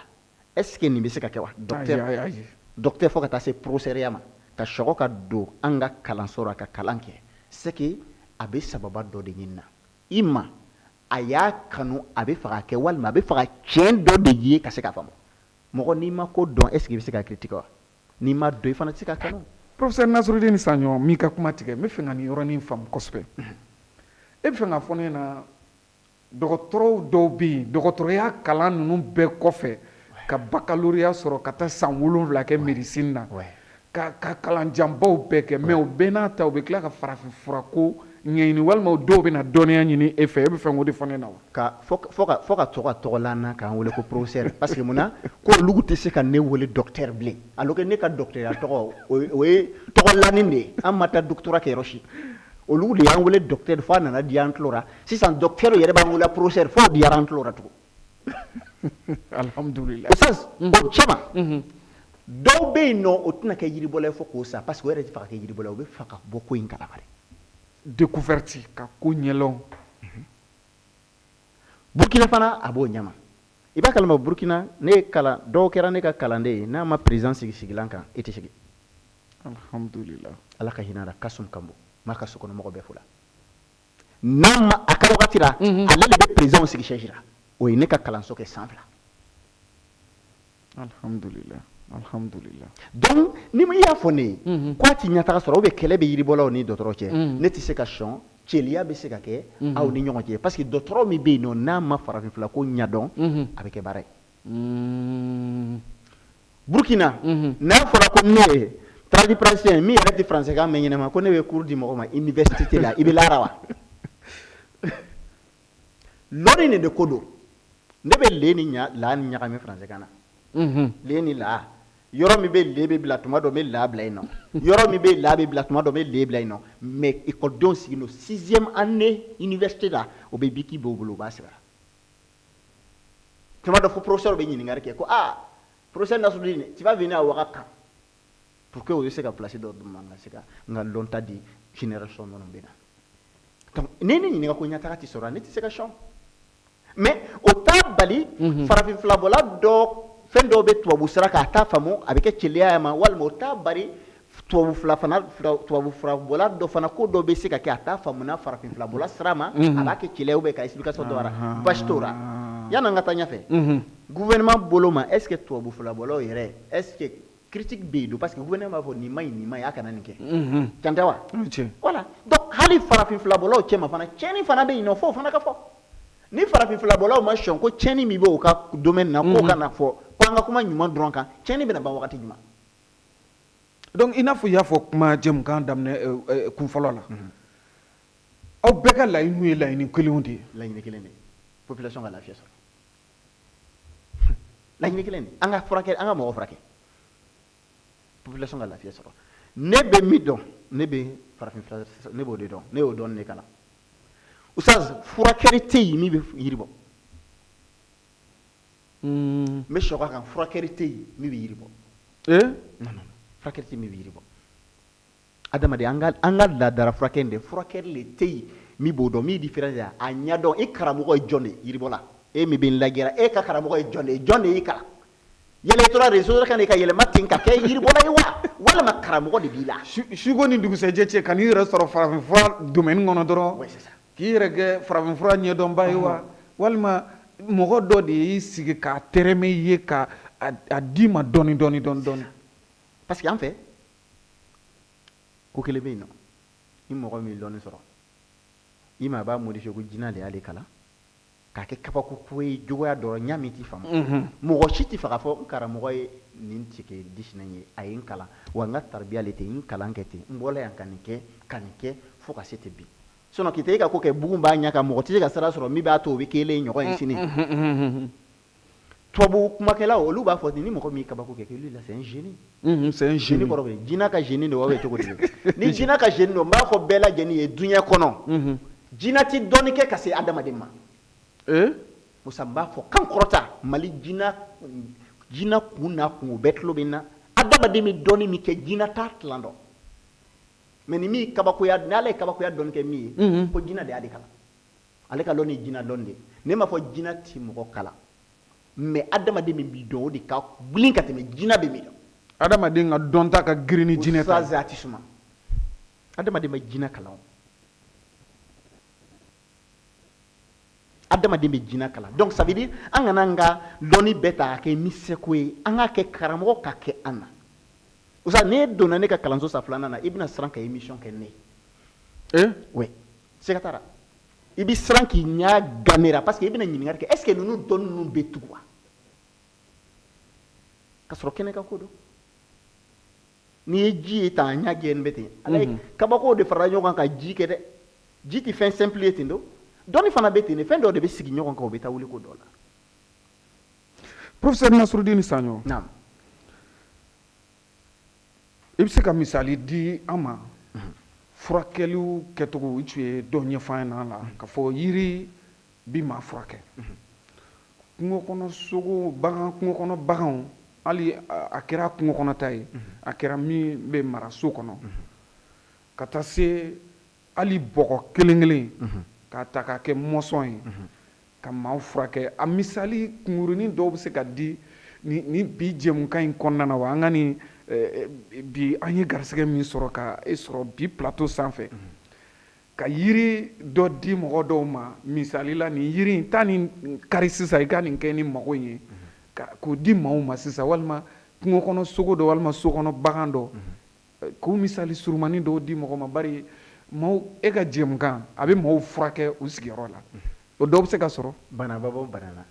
est ce que nin bɛ se ka kɛ wa? Docteur, docteur, fo ka taa se professeur ma, ka sɔgɔ ka don an ka kalanso la ka kalan kɛ, c'est que a bɛ sababa dɔ de ɲini na i ma. A y'a kanu, a bɛ fɛ ka kɛ, walima a bɛ fɛ ka tiɲɛ dɔ de ye ka se k'a faamu. Mɔgɔ, n'i ma ko dɔn, est ce que i bɛ se ka critiquer wa? N'i ma dɔn, i fana tɛ se ka kanu. Professeur Nasrudini Saɲɔ, m'i ka kuma tigɛ, n bɛ fɛ ka nin yɔrɔnin faamu kosɛbɛ. E bɛ fɛ ka fɔ ne ɲɛna, dɔgɔtɔrɔw dɔw bɛ yen, dɔgɔtɔrɔya kalan ninnu bɛɛ kɔfɛ, ka baccalauréat sɔrɔ, ka taa san 7 kɛ médecine na, ka kalanjanbaw bɛɛ kɛ, mais o bɛɛ n'a ta, u bɛ tila ka farafin furako ɲɛɲini, walima dɔw bɛ na dɔnniya ɲini e fɛ? E bɛ fɛ k'o de fɔ ne na wa? Ka fo ka to ka tɔgɔla na k'an wele ko professeur, parce que mun na ko olu tɛ se ka ne wele docteur bilen, alors que ne ka docteur tɔgɔ, o ye tɔgɔlanin de ye. An ma taa doctorat kɛ yɔrɔ si. Olu de y'an wele docteur fo a nana diya an tulo la. Sisan docteur yɛrɛ b'an wele professeur, fo diyara an tulo la tugun. Alhamdulillah. Oustaz, o cɛma, dɔw bɛ yen nɔ, o tɛna kɛ yiribɔla ye fo k'o sa, parce que o yɛrɛ tɛ fɛ ka kɛ yiribɔla ye, o bɛ fɛ ka bɔ ko in kalama de. Découverte, ka ko ɲɛlɔn. Burukina fana, a b'o ɲɛma. I b'a kalama, Burukina, ne ye kalan dɔw kɛra ne ka kalanden ye, n'a ma président sigi sigilan kan, i tɛ sigi. Alhamdulillah. Ala ka hinɛ la, Kasum Kanbo m'a ka sokɔnɔmɔgɔ bɛɛ fo la. N'a ma a ka wagati la, ale de bɛ président sigi chaise la. O ye ne ka kalanso kɛ san 2. Alhamdulillah, alhamdulillah. Donc ni i y'a fɔ ne ye k'a ti ɲɛtaga sɔrɔ, ou bien kɛlɛ bɛ yiribɔlaw ni dɔgɔtɔrɔ cɛ, ne tɛ se ka sɔn. Celiya bɛ se ka kɛ aw ni ɲɔgɔn cɛ, parce que dɔgɔtɔrɔ min bɛ yen nɔ, n'a ma farafin fila ko ɲɛdɔn, a bɛ kɛ baara ye. Burukina, n'a fɔra ko ne ye tradipraticien min yɛrɛ tɛ français kan mɛn ɲɛnama, ko ne bɛ cours di mɔgɔ ma université la, i bɛ lara wa? Lɔnni nin de ko don. Ne bɛ le ni ɲa la ni ɲagami français kan na. Le ni la, yɔrɔ min bɛ le bɛ bila tuma dɔ, n bɛ la bila yen nɔ. Yɔrɔ min bɛ la bɛ bila tuma dɔ, n bɛ le bila yen nɔ. Mais ekɔlidenw sigilen don sixième année université la, o bɛ bic b'o bolo, u b'a sɛbɛn. Tuma dɔ, fo professeur bɛ ɲininkali kɛ ko: "Ah, professeur Nasrudini, tu vas venir à Ouaga quand?" Pour que o bɛ se ka place dɔ d'u ma, n ka se ka n ka lɔnta di génération minnu bɛ na. Donc ni ne ɲininka ko ɲɛtaga tɛ sɔrɔ, ne tɛ se ka sɔn, mais o t'a bali farafin filabɔla dɔ, fɛn dɔw bɛ tubabu sira kan, a t'a faamu, a bɛ kɛ celiya ma, walima o t'a bali tubabu fila fana, tubabu filabɔla dɔ fana, ko dɔ bɛ se ka kɛ, a t'a faamu na farafin filabɔla sira ma, a b'a kɛ celiya, ou bien ka explication dɔ wara. Basi t'o la. Yan'an ka taa ɲɛfɛ, gouvernement bolo ma, est ce que tubabu filabɔlaw yɛrɛ, est ce que critique bɛ yen don? Parce que gouvernement b'a fɔ nin ma ɲi, nin ma ɲi, a kana nin kɛ. Can tɛ wa? Voilà. Donc hali farafin filabɔlaw cɛ ma fana, tiɲɛni fana bɛ yen nɔ, f'o fana ka fɔ. Ni farafin filabɔlaw ma sɔn ko tiɲɛni min bɛ o ka domaine na, k'o kana fɔ, ko an ka kuma ɲuman dɔrɔn kan, tiɲɛni bɛna ban wagati jumɛn? Donc i n'a fɔ i y'a fɔ kuma jɛmukan daminɛ kun fɔlɔ la, aw bɛɛ ka laɲini ye laɲini kelenw de ye. Laɲini kelen de ye, population ka lafiya sɔrɔ. Laɲini kelen de, an ka furakɛ, an ka mɔgɔ furakɛ, population ka lafiya sɔrɔ. Ne bɛ min dɔn, ne bɛ farafin fura, ne b'o de dɔn, ne y'o dɔn ne kalan. Ustaz, furakɛli tɛ yen min bɛ yiri bɔ. N bɛ sɔgɔ a kan, furakɛli tɛ yen min bɛ yiri bɔ. Non, non, furakɛli tɛ yen min bɛ yiri bɔ. Adamaden, an ka laadara furakɛ in de, furakɛli de tɛ yen min b'o dɔn, min différence ye a ɲɛdɔn. I karamɔgɔ ye jɔn de ye yiribɔla? E min bɛ n lajɛra, e ka karamɔgɔ ye jɔn de ye? Jɔn de y'i kalan? Yala i tora réseau kan de ka yɛlɛma ten ka kɛ yiribɔla ye wa, walima karamɔgɔ de b'i la? Suko ni dugusɛjɛ cɛ, ka n'i yɛrɛ sɔrɔ farafinfura domaine kɔnɔ dɔrɔn, Ouais, c'est ça. k'i yɛrɛ kɛ farafinfura ɲɛdɔnba ye wa, walima mɔgɔ dɔ de y'i sigi k'a tɛrɛmɛ i ye, ka a d'i ma dɔɔni dɔɔni dɔɔni dɔɔni? Parce que an fɛ, ko kelen bɛ yen nɔ, ni mɔgɔ min lɔnni sɔrɔ i ma, a b'a modifier ko jinɛ de y'ale kalan k'a kɛ kabako ko ye, jogoya dɔ ɲa min t'i faamu. Mɔgɔ si tɛ fɛ k'a fɔ n karamɔgɔ ye nin tigɛ disinɛ ye, a ye n kalan wa, n ka taribiya le ten, n kalan kɛ ten, n bɔla yan ka nin kɛ, ka nin kɛ, fo ka se ten bi. Sinon k'i tɛ e ka ko kɛ bugun b'a ɲɛ kan, mɔgɔ tɛ se ka sira sɔrɔ min b'a to o bɛ k'ele ɲɔgɔn ye sini. Tubabu kumakɛlaw, olu b'a fɔ ten, ni mɔgɔ min ye kabako kɛ, lui là, c'est un génie. C'est un génie. Génie. Kɔrɔ bɛ jinɛ ka génie de wa, bɛ cogo di? Ni jinɛ ka génie don, n b'a fɔ bɛɛ lajɛlen ye, diɲɛ kɔnɔ, jinɛ ti dɔnni kɛ ka se adamaden ma. Musa, n b'a fɔ kan kɔrɔta Mali jinɛ, jinɛ kun n'a kun, o bɛɛ tulo bɛ n na. Adamaden bɛ dɔnni min kɛ, jinɛ t'a tilan dɔn. Mais ni min kabakoya, ni Ala ye kabakoya dɔnni kɛ min ye, ko jinɛ de y'ale kalan, ale ka lɔnni ye jinɛ dɔnni de ye. Ne m'a fɔ jinɛ ti mɔgɔ kalan, mais adamaden min b'i dɔn, o de ka girin ka tɛmɛ jinɛ bɛ min dɔn. Adamaden ka dɔnta ka girin ni jinɛ ta ye. Ustaz, a ti suma, adamaden bɛ jinɛ kalan o. Adamaden bɛ jinɛ kalan. Donc ça veut dire an kana an ka lɔnni bɛɛ ta k'a kɛ misɛko ye, an k'a kɛ karamɔgɔ ka kɛ an na. Ustaz, n'e donna ne ka kalanso sa filanan na, i bɛna siran ka émission kɛ ne ye. Oui, siga t'a la, i bɛ siran k'i ɲɛ gamera, parce que i bɛna ɲininkali kɛ: est ce que ninnu dɔnni ninnu bɛ tugu wa? Ka sɔrɔ kɛnɛ ka ko don. N'i ye ji ye tan, a ɲɛ gɛn bɛ ten. Ala ye kabako de farala ɲɔgɔn kan ka ji kɛ dɛ. Ji tɛ fɛn simple ye ten. Do dɔnni fana bɛ ten de, fɛn dɔw de bɛ sigi ɲɔgɔn kan, o bɛ taa wuli ko dɔ la. Professeur Nasrudini Saɲɔ, Naam. i bɛ se ka misali di an ma furakɛliw kɛcogo? I tun ye dɔ ɲɛfɔ an ɲɛna la k'a fɔ yiri bi maa furakɛ, kungo kɔnɔ sogo, bagan, kungo kɔnɔ baganw, hali a kɛra kungo kɔnɔta ye, a kɛra min bɛ mara so kɔnɔ, ka taa se hali bɔgɔ kelen kelen k'a ta k'a kɛ mɔsɔn ye ka maaw furakɛ. A misali kunkurunin dɔw bɛ se ka di ni bi jɛmukan in kɔnɔna na wa? An ka nin bi, an ye garisɛgɛ min sɔrɔ ka e sɔrɔ bi plateau sanfɛ, ka yiri dɔ di mɔgɔ dɔw ma, misali la, nin yiri in, taa nin kari sisan, i ka nin kɛ ni mago in ye, ka k'o di maaw ma sisan, walima kungo kɔnɔ sogo dɔ, walima so kɔnɔ bagan dɔ, k'o misali surumani dɔw di mɔgɔ ma. Bari maaw, e ka jɛmukan a bɛ maaw furakɛ u sigiyɔrɔ la, o dɔw bɛ se ka sɔrɔ. Banaba bɔ bana na,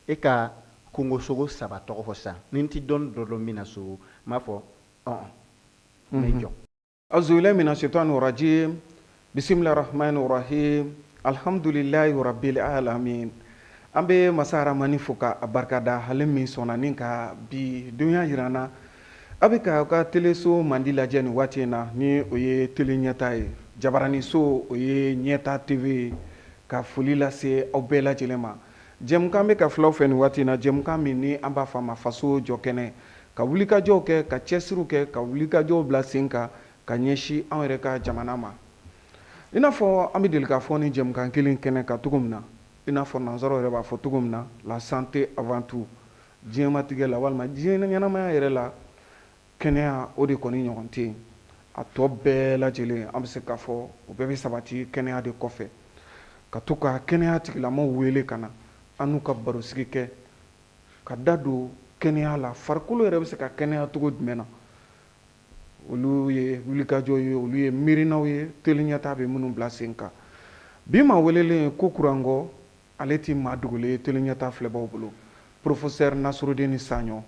e ka kungosogo saba tɔgɔ fɔ sisan, ni n ti dɔn dɔ dɔn min na so, n b'a fɔ ɔn, n bɛ jɔ. Auzubillahi mina shaitani rajim, bisimilahi rahmani rahim, alhamdulillahi rabbil alamin. An bɛ masa Haramani fo ka a barikada, hali min sɔnna ni ka bi donya yira an na. A bɛ ka aw ka teleso mandi lajɛ nin waati in na, ni o ye tele ɲɛta ye, jabaraniso, o ye Ɲɛta TV ye. Ka foli lase aw bɛɛ lajɛlen ma. Jɛmukan bɛ ka filaw fɛ nin waati in na, jɛmukan min ni an b'a fɔ a ma Faso jɔ kɛnɛ, ka wulikajɔw kɛ, ka cɛsiriw kɛ, ka wulikajɔw bila sen kan ka ɲɛsin anw yɛrɛ ka jamana ma. I n'a fɔ an bɛ deli k'a fɔ ni jɛmukan kelen kɛnɛ kan cogo min na, i n'a fɔ nansaraw yɛrɛ b'a fɔ cogo min na, la santé avant tout. Diɲɛmatigɛ la, walima diɲɛ ɲɛnamaya yɛrɛ la, kɛnɛya o de kɔni ɲɔgɔn tɛ yen. A tɔ bɛɛ lajɛlen, an bɛ se k'a fɔ o bɛɛ bɛ sabati kɛnɛya de kɔfɛ. Ka to ka kɛnɛya tigilamaw wele ka na an n'u ka barosigi kɛ, ka da don kɛnɛya la, farikolo yɛrɛ bɛ se ka kɛnɛya cogo jumɛn na, olu ye wulikajɔ ye, olu ye miirinaw ye teli ɲɛta bɛ minnu bila sen kan. Bi maa welelen ko kurankɔ, ale tɛ maa dogolen ye teli ɲɛta filɛbaw bolo, professeur Nasrudini Saɲɔ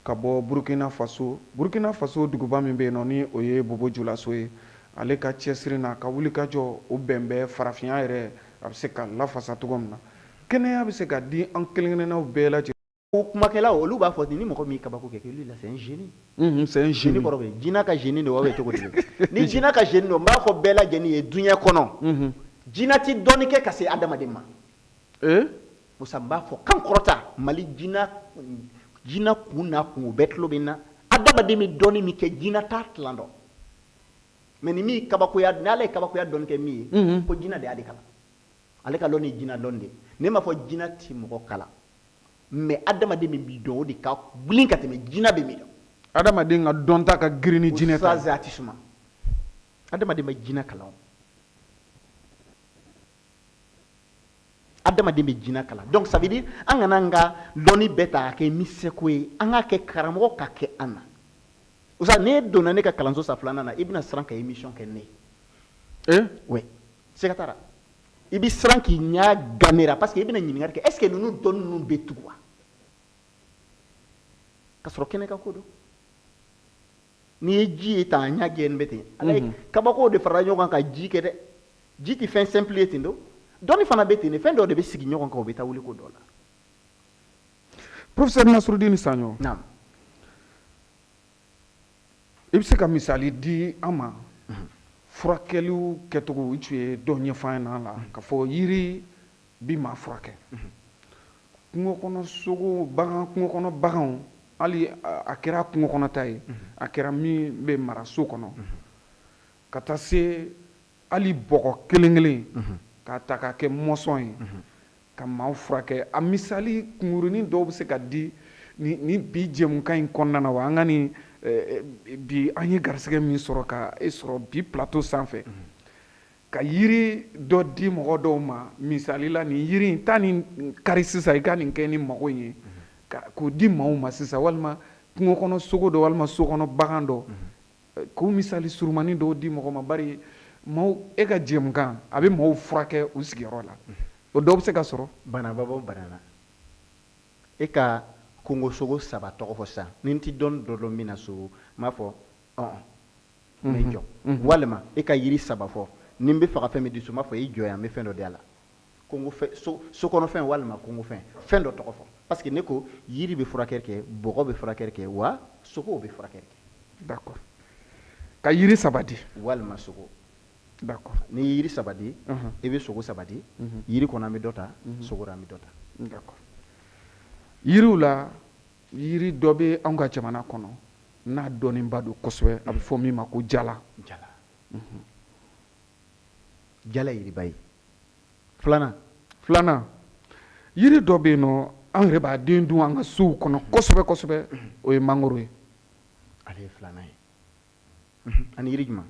ka bɔ Burukina Faso, Burukina Faso duguba min bɛ yen nɔ, ni o ye Bobo Julaso ye. Ale ka cɛsiri n'a ka wulikajɔ, o bɛn bɛ farafinya yɛrɛ a bɛ se ka lafasa cogo min na, kɛnɛya bɛ se ka di an kelen-kelennaw bɛɛ lajɛlen. Kumakɛlaw, olu b'a fɔ ten, ni mɔgɔ min kabako kɛ, lui là, c'est un génie. C'est un génie. Génie. Kɔrɔ bɛ jinɛ ka génie de wa, bɛ cogo di? Ni jinɛ ka génie don, n b'a fɔ bɛɛ lajɛlen ye, diɲɛ kɔnɔ, Jinɛ ti dɔnni kɛ ka se adamaden ma. Ee? Musa, n b'a fɔ kan kɔrɔta Mali jinɛ jinɛ kun n'a kun, o bɛɛ tulo bɛ n na. Adamaden bɛ dɔnni min kɛ, jinɛ t'a tilan dɔn. Mais ni min kabakoya, ni Ala ye kabakoya dɔnni kɛ min ye, ko jinɛ de y'a de kalan. Ale ka lɔnni ye jinɛ dɔnni de ye. Ne m'a fɔ jinɛ ti mɔgɔ kalan, mais adamaden min b'i dɔn, o de ka gilin ka tɛmɛ jinɛ bɛ min dɔn. Adamaden ka dɔnta ka girin ni jinɛ ta ye. Ustaz, a ti suma. Adamaden bɛ jinɛ kalan, adamaden bɛ jinɛ kalan. Donc ça veut dire an kana an ka lɔnni bɛɛ ta k'a kɛ min seko ye, an k'a kɛ karamɔgɔ ka kɛ an na. Ustaz, n'e donna ne ka kalanso sa filanan na, i bɛna siran ka émission kɛ ne ye. Eh? Oui, siga t'a la. I bɛ siran k'i ɲɛ ganera parce que i bɛna ɲininkali kɛ, est ce que ninnu dɔnni ninnu bɛ tugu wa? Ka sɔrɔ kɛnɛ ka ko don. N'i ye ji ye tan, a ɲɛ jɛlen bɛ ten. Ala ye kabako de farala ɲɔgɔn kan ka ji kɛ dɛ. Ji tɛ fɛn simple ye ten don. Dɔnni fana bɛ ten de, fɛn dɔw de bɛ sigi ɲɔgɔn kan, o bɛ taa wuli ko dɔ la. Professeur Nasrudini Saɲɔ. Naam. I bɛ se ka misali di an ma furakɛliw kɛcogo? I tun ye dɔ ɲɛfɔ an ɲɛna la k'a fɔ yiri bi maa furakɛ, kungo kɔnɔ sogo, bagan, kungo kɔnɔ baganw, hali a kɛra kungo kɔnɔta ye, a kɛra min bɛ mara so kɔnɔ, ka taa se hali bɔgɔ kelen kelen k'a ta k'a kɛ mɔsɔn ye ka maaw furakɛ. A misali kunkurunin dɔw bɛ se ka di ni bi jɛmukan in kɔnɔna na wa? An ka nin bi, an ye garisɛgɛ min sɔrɔ ka e sɔrɔ bi plateau sanfɛ, ka yiri dɔ di mɔgɔ dɔw ma, misali la, nin yiri in taa nin kari sisan, i ka nin kɛ ni mago in ye, k'o di maaw ma sisan, walima kungo kɔnɔ sogo dɔ, walima so kɔnɔ bagan dɔ, k'o misali surumani dɔw di mɔgɔ ma. Bari maaw, e ka jɛmukan a bɛ maaw furakɛ u sigiyɔrɔ la, o dɔw bɛ se ka sɔrɔ. Banaba bɔ bana na, e ka kungosogo saba tɔgɔ fɔ sisan. Ni n ti dɔn dɔ dɔn min na so, n b'a fɔ ɔn, n bɛ jɔ. Walima e ka yiri saba fɔ, ni n bɛ fɛ ka fɛn min di so, n b'a fɔ i jɔ yan, n bɛ fɛn dɔ di a la. Kungofɛn, so sokɔnɔfɛn walima kungofɛn, fɛn dɔ tɔgɔ fɔ, parce que ne ko yiri bɛ furakɛli kɛ, bɔgɔ bɛ furakɛli kɛ, wa sogow bɛ furakɛli kɛ. D'accord, ka yiri saba di. Walima sogo. D'accord. N'i ye yiri saba di, i bɛ sogo saba di. Yiri kɔnɔ an bɛ dɔ ta, sogo an bɛ dɔ ta. D'accord. Yiriw la, yiri dɔ bɛ anw ka jamana kɔnɔ n'a dɔnnenba don kosɛbɛ, a bɛ fɔ min ma ko jala. Jala, jala yiriba ye. Filanan. Filanan, yiri dɔ bɛ yen nɔ, an yɛrɛ b'a den dun an ka sow kɔnɔ kosɛbɛ kosɛbɛ, o ye mangoro ye. Ale ye filanan ye. Ani yiri jumɛn?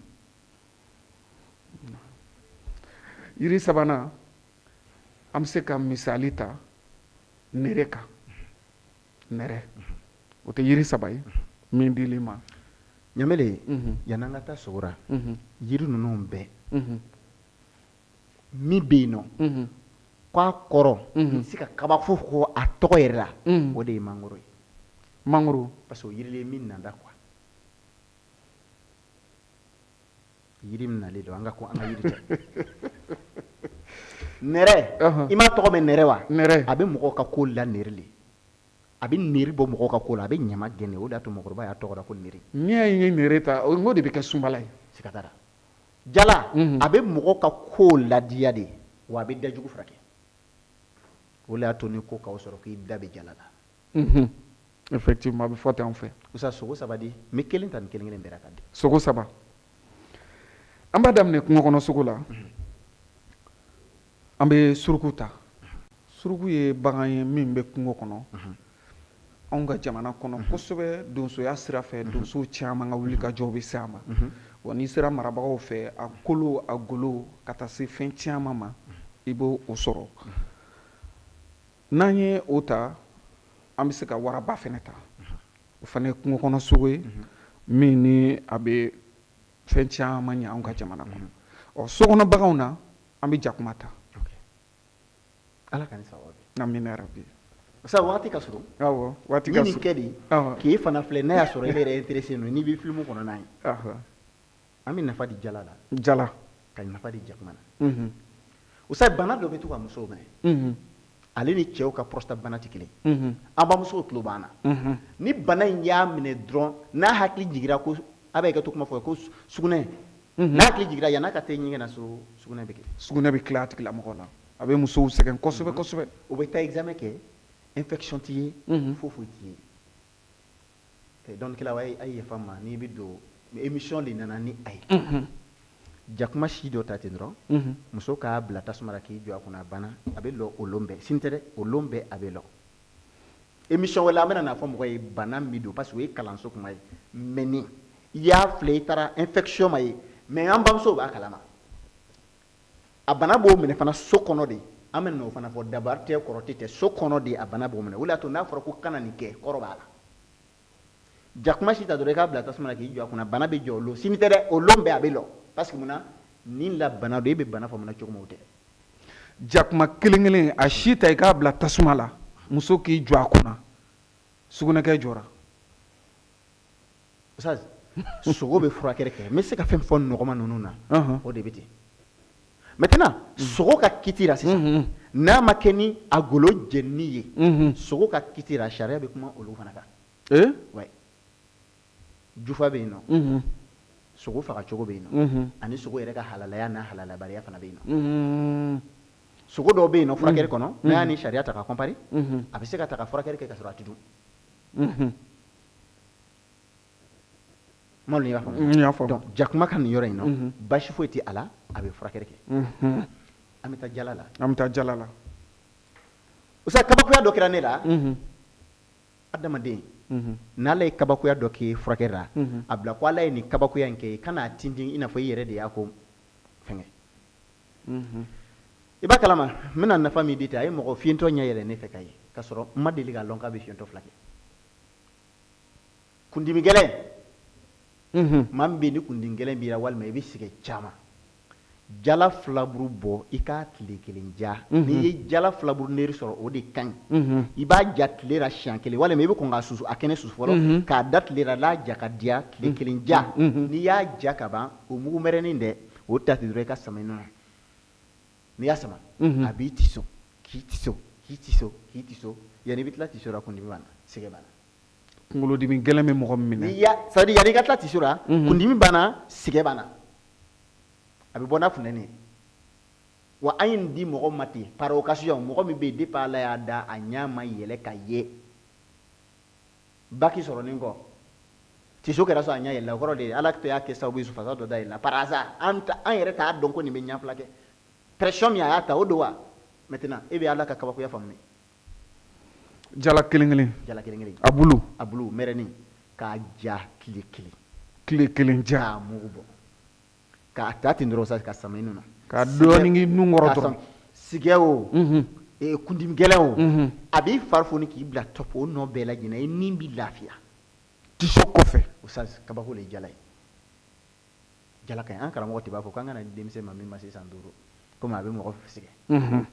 Yiri sabanan, an bɛ se ka misali ta nɛrɛ kan. Nɛrɛ, o tɛ yiri saba ye min dil'i ma? Ɲamele, yan'an ka taa sogo ra, yiri ninnu bɛɛ min bɛ yen nɔ k'a kɔrɔ n tɛ se ka kabako fɔ a tɔgɔ yɛrɛ la, o de ye mangoro ye. Mangoro. Parce que o yirilen min nanda quoi, yiri min nalen don an ka ko an ka yiri tɛ. Nɛrɛ, i m'a tɔgɔ mɛn, nɛrɛ wa? Nɛrɛ. A bɛ mɔgɔw ka ko la nɛrɛ le, a bɛ nɛrɛ bɔ mɔgɔw ka ko la, a bɛ ɲama gɛn. O de y'a to mɔgɔkɔrɔba y'a tɔgɔ da ko nɛrɛ. N'i y'a ye nɛrɛ ta, o de bɛ kɛ sunbala ye. Siga t'a la. Jala, a bɛ mɔgɔ ka ko ladiya de, wa a bɛ dajugu furakɛ. O de y'a to ni ko k'aw sɔrɔ, k'i da bɛ jala la. Effectivement, a bɛ fɔ ten anw fɛ. Usa, sogo saba di, n bɛ kelen ta ni kelen kelen bɛɛ ka di. Sogo saba, an b'a daminɛ kungo kɔnɔ sogo la. An bɛ suruku ta. Suruku ye bagan ye min bɛ kungo kɔnɔ anw ka jamana kɔnɔ kosɛbɛ. Donsoya sira fɛ, donso caman ka wuli ka jɔ bɛ se a ma. Wa n'i sera marabagaw fɛ, a kolo, a golo, ka taa se fɛn caman ma, i b'o o sɔrɔ. N'an ye o ta, an bɛ se ka waraba fɛnɛ ta. O fana ye kungo kɔnɔ sogo ye min ni a bɛ fɛn caman ɲɛ anw ka jamana kɔnɔ. Ɔ, sokɔnɔ baganw na, an bɛ jakuma ta. Ala ka ni sababu. Amina yarabi. Sa, waati ka surun. Awɔ, waati ka surun. Nin kɛ de k'e fana filɛ, n'a y'a sɔrɔ e yɛrɛ intéressé don, n'i bɛ film kɔnɔ n'a ye. An bɛ nafa di jala la. Jala. Ka nafa di jakuma na. Usa, bana dɔ bɛ to ka musow minɛ. Ale ni cɛw ka prostate bana tɛ kelen. An bamusow tulo b'an na. Ni bana in y'a minɛ dɔrɔn, n'a hakili jiginra ko a bɛ kɛ to kuma fɔ ko sugunɛ. N'a hakili jiginra, yan'a ka taa ɲɛgɛn na so, sugunɛ bɛ kɛ. Sugunɛ bɛ tila a tigilamɔgɔ la, a bɛ musow sɛgɛn kosɛbɛ kosɛbɛ. O bɛ taa examen kɛ, infection t'i ye, foyi foyi t'i ye. Dɔnnikɛlaw, a ye yafa n ma n'i bɛ don émission de nana ni a ye. Jakuma si dɔ ta ten dɔrɔn, muso k'a bila tasuma la k'i jɔ a kunna, a banna, a bɛ lɔ o lon bɛɛ. Sini tɛ dɛ, o lon bɛɛ a bɛ lɔ. Émission wɛrɛ, an bɛna n'a fɔ mɔgɔ ye bana min don, parce que o ye kalanso kuma ye. Mais ni i y'a filɛ, i taara infection ma ye, mais an bamuso b'a kalama, a bana b'o minɛ fana so kɔnɔ de. An bɛna n'o fana fɔ. Dabari tɛ, kɔrɔti tɛ, so kɔnɔ de a bana b'o minɛ. O de y'a to n'a fɔra ko kana nin kɛ, kɔrɔ b'a la. Jakuma si ta dɔrɔn, i k'a bila tasuma na k'i jɔ a kunna, bana bɛ jɔ o lon. Sini tɛ dɛ, o lon bɛɛ a bɛ lɔ. Parce que mun na nin la bana don, e bɛ bana faamu cogo min, o tɛ. Jakuma kelen kelen, a si ta, i k'a bila tasuma la, muso k'i jɔ a kunna, sugunɛkɛ jɔra. Ustaz, sogo bɛ furakɛli kɛ. N bɛ se ka fɛn fɔ nɔgɔma ninnu na, o de bɛ ten. Maintenant, sogo ka kiti la sisan, n'a ma kɛ ni a golo jenini ye, sogo ka kiti la, sariya bɛ kuma olu fana kan. Ouais, jufa bɛ yen nɔ, sogo faga cogo bɛ yen nɔ, ani sogo yɛrɛ ka halalaya n'a halalabaliya fana bɛ yen nɔ. Sogo dɔw bɛ yen nɔ, furakɛli kɔnɔ, n'a y'a ni sariya ta ka comparer, a bɛ se ka ta ka furakɛli kɛ ka sɔrɔ a tɛ dun. Ma y'a faamu. Donc jakuma ka nin yɔrɔ in nɔ, basi foyi tɛ a la, a bɛ furakɛli kɛ. An bɛ taa jala la. An bɛ taa jala la. Ustaz, kabakoya dɔ kɛra ne la. Adamaden, n'Ala ye kabakoya dɔ kɛ furakɛli la, a bila ko Ala ye nin kabakoya in kɛ, i kan'a tintin i n'a fɔ i yɛrɛ de y'a ko fɛngɛ. I b'a kalama, n bɛna nafa min di ten, a ye mɔgɔ fiyentɔ ɲɛ yɛlɛ ne fɛ ka ye, k'a sɔrɔ n ma deli k'a lɔn k'a bɛ fiyentɔ furakɛ. Kundimi gɛlɛn, maa min bɛ yen ni kundimi gɛlɛn b'i la, walima i bɛ sɛgɛn caman, jala filaburu bɔ, i k'a tile kelen ja. N'i ye jala filaburu neri sɔrɔ, o de ka ɲi. I b'a ja tile la siɲɛ kelen, walima i bɛ kɔn k'a susu, a kɛnɛ susu fɔlɔ k'a da tile la. N'a ja ka diya, tile kelen ja. N'i y'a ja ka ban, o mugu mɛrɛnin dɛ, o ta ten dɔrɔn, i ka sama i nɔnɔ. N'i y'a sama, a b'i tiso, k'i tiso, k'i tiso, k'i tiso. Yanni i bɛ tila tiso la, kundimi banna, sɛgɛn banna. Kunkolodimi gɛlɛn bɛ mɔgɔ min minɛ. N'i y'a, c'est à dire yanni i ka tila tiso la, kundimi banna, sɛgɛn banna, a bɛ bɔ n'a funteni ye. Wa an ye nin di mɔgɔ ma ten par occasion. Mɔgɔ min bɛ yen, depuis Ala y'a da, a ɲɛ ma yɛlɛ ka ye, bac sɔrɔlen kɔ, tiso kɛra sɔrɔ a ɲɛ yɛlɛla. O kɔrɔ de ye Ala tɛ y'a kɛ sababu ye fasa dɔ dayɛlɛla par hasard. An yɛrɛ t'a dɔn ko nin bɛ ɲɛ fila kɛ. Pression min a y'a ta, o don wa. Maintenant, e bɛ Ala ka kabakoya faamu. Jala kelen kelen. Jala kelen kelen. A bulu. A bulu mɛrɛnin, k'a ja tile kelen. Tile kelen ja. K'a mugu bɔ, k'a ta ten dɔrɔn sa, ka sama i nun na. Ka dɔɔnin k'i nun kɔrɔ dɔrɔn. Sigɛ o, kundimi gɛlɛn o, a b'i fari foni k'i bila top. O nɔ bɛɛ lajɛlen, i ni b'i lafiya. Tiso kɔfɛ. O sa, kabako le ye jala ye. Jala ka ɲi. An karamɔgɔ tɛ b'a fɔ k'an kana di denmisɛn ma min ma se san 5, komi a bɛ mɔgɔ sɛgɛn.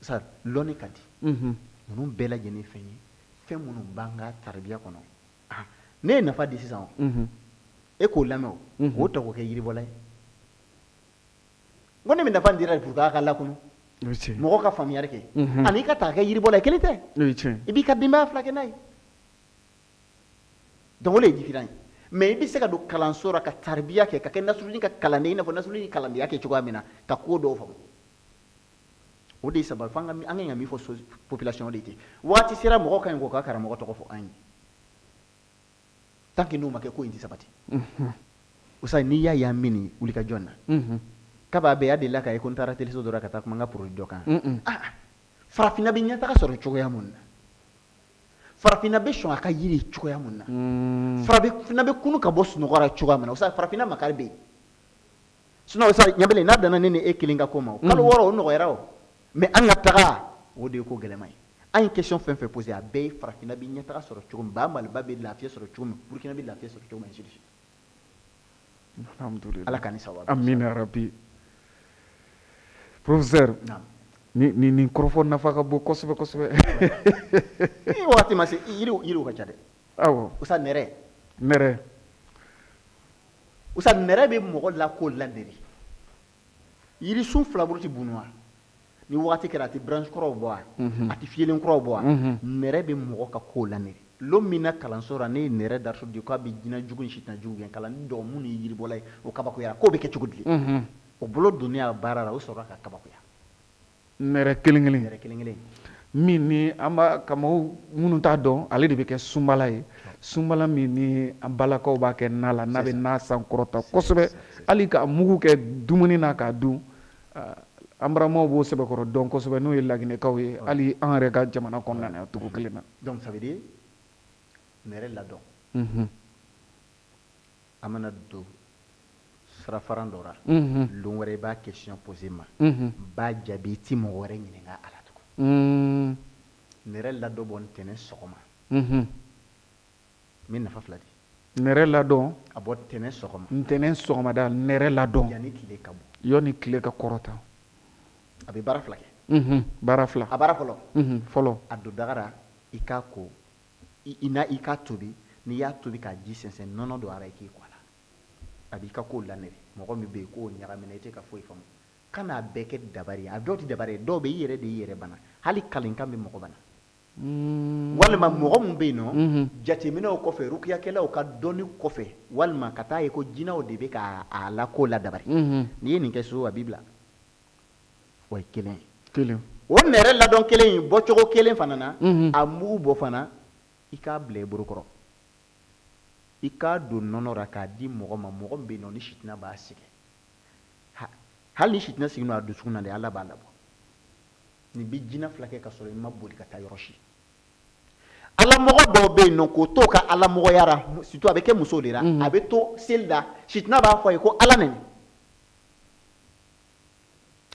Sa, lɔnni ka di. Ninnu bɛɛ lajɛlen fɛn ye, fɛn minnu b'an ka taribiya kɔnɔ. Ne ye nafa di sisan o, e k'o lamɛn, o k'o ta k'o kɛ yiribɔla ye. N ko ne bɛ nafa dira pour que a ka lakunu, mɔgɔ ka faamuyali kɛ, ani i ka ta kɛ yiribɔla ye, kelen tɛ. I b'i ka denbaya furakɛ n'a ye. Donc o de ye différent ye. Mais i bɛ se ka don kalanso la ka taribiya kɛ, ka kɛ Nasrudin ka kalanden, i n'a fɔ Nasrudin ye kalandenya kɛ cogoya min na, ka ko dɔw faamu. O de ye sababu fo an ka kan ka min fɔ population de ye ten. Waati sera, mɔgɔw ka ɲi k'u ka karamɔgɔ tɔgɔ fɔ an ye. Tant que n'o ma kɛ, ko in tɛ sabati. Usa, n'i y'a ye an bɛ nin wulikajɔ in na, kaba bɛɛ y'a delila k'a ye ko n taara teleso dɔ la ka taa kuma n ka produit dɔ kan. Ah, farafinna bɛ ɲɛtaga sɔrɔ cogoya mun na, farafinna bɛ sɔn a ka yiri cogoya mun na, farafinna bɛ kunu ka bɔ sunɔgɔ la cogoya mun na. Usa, farafinna makari bɛ yen. Sinon usa, ɲabele n'a danna ne ni e kelen ka ko ma, o kalo 6, o nɔgɔyara o. Mais an ka taga, o de ye ko gɛlɛma ye. An ye question fɛn fɛn posé, a bɛɛ ye farafinna bɛ ɲɛtaga sɔrɔ cogo min, ba Maliba bɛ lafiya sɔrɔ cogo min, Burukina bɛ lafiya sɔrɔ cogo min, ainsi de suite. Alhamdulillah. Ala k'an ni sababa. Amina rabi. Professeur, nin kɔrɔfɔ nafa ka bon kosɛbɛ kosɛbɛ. Ni waati ma se, yiriw ka ca dɛ. Usa, nɛrɛ. Nɛrɛ. Usa, nɛrɛ bɛ mɔgɔ la ko laderi. Yirisun filaburu tɛ bunu wa? Ni waati kɛra, a tɛ branche kuraw bɔ wa? A tɛ fiyelen kuraw bɔ wa? Nɛrɛ bɛ mɔgɔ ka ko laneri. Lon min na kalanso la, ne ye nɛrɛ darisu di k'a bɛ jinɛ jugu ni sitanɛ jugu gɛn, kalanden dɔw minnu ye yiribɔla ye, o kabakoyara k'o bɛ kɛ cogo di? O bolo donnen a baara la, o sɔrɔla ka kabakoya. Nɛrɛ kelen kelen. Nɛrɛ kelen kelen. Min ni an b'a ka maaw minnu t'a dɔn, ale de bɛ kɛ sunbala ye, sunbala min ni an balakaw b'a kɛ na la, n'a bɛ na sankɔrɔta kosɛbɛ, hali ka mugu kɛ dumuni na k'a dun. An baramaw b'o sɛbɛkɔrɔ dɔn kosɛbɛ, n'o ye laginɛkaw ye, hali an yɛrɛ ka jamana kɔnɔna na cogo kelen na. Donc ça veut dire nɛrɛ ladɔn, an mana don sirafaran dɔ ra, lon wɛrɛ i b'a question poser n ma, n b'a jaabi, i ti mɔgɔ wɛrɛ ɲininka a la tugun. Nɛrɛ ladɔn bɔ ntɛnɛn sɔgɔma, n bɛ nafa fila di. Nɛrɛ ladɔn. A bɔ ntɛnɛn sɔgɔma. Ntɛnɛn sɔgɔmada nɛrɛ ladɔn. Yanni tile ka bɔ. Yanni tile ka kɔrɔta. A bɛ baara fila kɛ. Baara fila. A baara fɔlɔ. Fɔlɔ. A don daga ra, i k'a ko, i na i k'a tobi. N'i y'a tobi k'a ji sɛnsɛn, nɔnɔ don a ra, i k'i ko a la, a b'i ka kow lanɛrɛ. Mɔgɔ min bɛ yen k'o ɲagamina, i tɛ ka foyi faamu, kan'a bɛɛ kɛ dabari ye. A dɔw tɛ dabari ye, dɔw bɛ i yɛrɛ de y'i yɛrɛ bana. Hali kalenkan bɛ mɔgɔ bana. Walima mɔgɔ min bɛ yen nɔ, jateminɛw kɔfɛ, rukiyakɛlaw ka dɔnni kɔfɛ, walima ka taa ye ko jinɛw de bɛ ka a la ko la dabari, n'i ye nin kɛ so, a b'i bila. O ye kelen ye. Kelen. O nɛrɛ ladɔn kelen in bɔcogo kelen fana na, a mugu bɔ fana, i k'a bila i bolo kɔrɔ, i k'a don nɔnɔ ra k'a di mɔgɔ ma, mɔgɔ min bɛ yen nɔ ni sitina b'a sɛgɛn. Hali ni sitina sigilen don a dusukun na dɛ, Ala b'a labɔ. Nin bɛ jinɛ fila kɛ ka sɔrɔ i ma boli ka taa yɔrɔ si. Alamɔgɔ dɔw bɛ yen nɔ, k'o to ka alamɔgɔya ra, surtout a bɛ kɛ muso de ra, a bɛ to seli la, sitina b'a fɔ a ye ko Ala nɛni.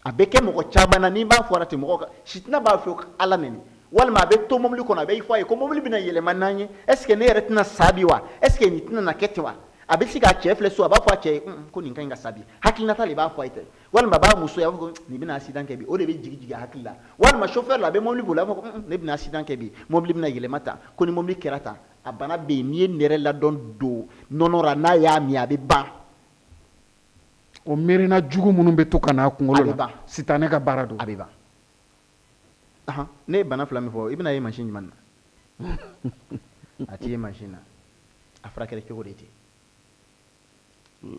A bɛ kɛ mɔgɔ caman na, n'i b'a fɔra ten, mɔgɔ kan sitina b'a fɔ Ala nɛni. Walima a bɛ to mobili kɔnɔ, a bɛ fɔ a ye ko mobili bɛna yɛlɛma n'an ye, est ce que ne yɛrɛ tɛna sa bi wa, est ce que nin tɛna na kɛ ten wa? A bɛ se k'a cɛ filɛ so, a b'a fɔ a cɛ ye ko nin ka ɲi ka sa bi, hakilinata de b'a fɔ a ye ten. Walima a b'a muso ye, a b'a fɔ ko nin bɛna accident kɛ bi, o de bɛ jigin jigin a hakili la. Walima chauffeur la, a bɛ mobili boli, a b'a fɔ ko ne bɛna accident kɛ bi, mobili bɛna yɛlɛma tan, ko ni mobili kɛra tan. A bana bɛ yen, n'i ye nɛrɛ ladɔn don nɔnɔ ra, n'a y'a min, a bɛ ban. O miirina jugu minnu bɛ to ka n'a kunkolo la, sitanɛ ka baara don. A bɛ ban. Ne ye bana fila min fɔ, i bɛna ye mansin jumɛn na? A tɛ ye mansin na, a furakɛli cogo de ten.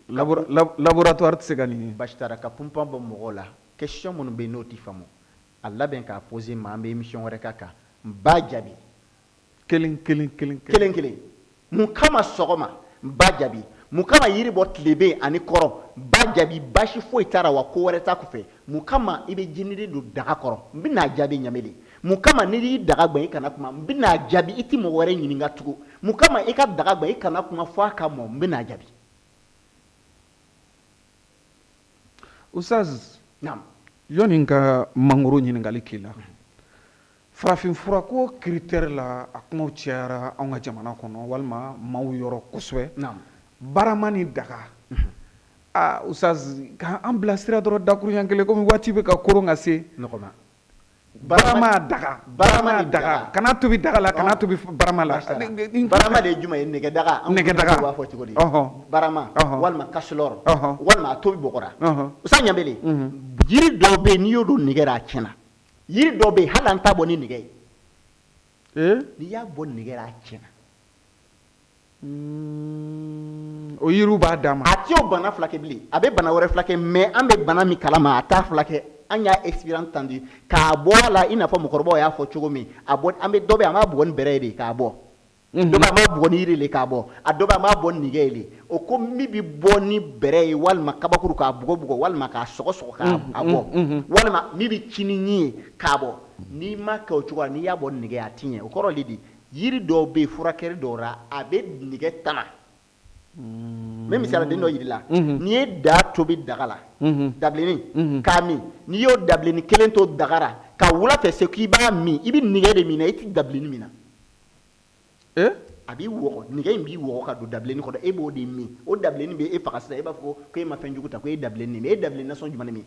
Laboratoire tɛ se ka nin ye. Basi t'a la, ka punpan bɔ mɔgɔw la, question minnu bɛ yen n'o tɛ faamu, a labɛn k'a poser n ma, an bɛ émission wɛrɛ k'a kan, n b'a jaabi. Kelen kelen kelen kelen kelen. Mun kama sɔgɔma, n b'a jaabi. Mun kama yiri bɔ tileben ani kɔrɔn, n b'a jaabi. Baasi foyi t'a la wa, ko wɛrɛ t'a kɔfɛ. Mun kama i bɛ jiniden don daga kɔrɔ, n bɛn'a jaabi ɲamele. Mun kama n'i y'i daga gɛn, i kana kuma, n bɛn'a jaabi, i tɛ mɔgɔ wɛrɛ ɲininka tugun. Mun kama i ka daga gɛn, i kana kuma fo a ka mɔ, n bɛn'a jaabi. Ustaz. Naam. Yɔni n ka mangoro ɲininkali k'i la, farafinfura ko critère la, a kumaw cayara anw ka jamana kɔnɔ walima maaw yɔrɔ kosɛbɛ. Barama ni daga, aa Ustaz, ka an bilasira dɔrɔn dakuruɲɛ kelen, komi waati bɛ ka koron ka se. Barama daga, barama daga, kana tobi daga la, kana tobi barama la. Barama de ye jumɛn ye? Nɛgɛ daga. Nɛgɛ daga. B'a fɔ cogo di? Barama walima kasilɔrɔ, walima a tobi bɔgɔ ra. Ustaz Ɲanbele, jiri dɔw bɛ yen, n'i y'o don nɛgɛ la, a tiɲɛna. Yiri dɔw bɛ yen, hali an t'a bɔ ni nɛgɛ ye. N'i y'a bɔ nɛgɛ la, a tiɲɛna. O yiriw b'a dan ma. A tɛ o bana furakɛ bilen, a bɛ bana wɛrɛ furakɛ, mais an bɛ bana min kalama, a t'a furakɛ. An y'a expérience tendu k'a bɔ a la, i n'a fɔ mɔgɔkɔrɔbaw y'a fɔ cogo min. A bɔ, an bɛ dɔ bɛ, an b'a bugɔ ni bɛrɛ ye de k'a bɔ. Dɔ bɛ, an b'a bugɔ ni yiri de k'a bɔ. A dɔ bɛ, an b'a bɔ ni nɛgɛ ye de. O ko min bɛ bɔ ni bɛrɛ ye walima kabakuru k'a bugɔ bugɔ, walima k'a sɔgɔ sɔgɔ k'a bɔ, walima min bɛ ci ni ɲin ye k'a bɔ, n'i ma kɛ o cogo la, n'i y'a bɔ ni nɛgɛ ye, a tɛ ɲɛ. O kɔrɔ de di, yiri dɔw bɛ yen, furakɛli dɔw la, a bɛ nɛgɛ tana. N bɛ misaliya den dɔ yir'i la. N'i ye da tobi daga la, dabilennin k'a min, n'i y'o dabilennin kelen to daga la ka wula fɛ se k'i b'a min, i bɛ nɛgɛ de min na, i tɛ dabilennin min na. A b'i wɔgɔ, nɛgɛ in b'i wɔgɔ ka don dabilennin kɔnɔ, e b'o de min. O dabilennin bɛ e faga sisan, e b'a fɔ ko e ma fɛn jugu ta, ko e ye dabilennin min. E ye dabilennin nasɔn jumɛn de min?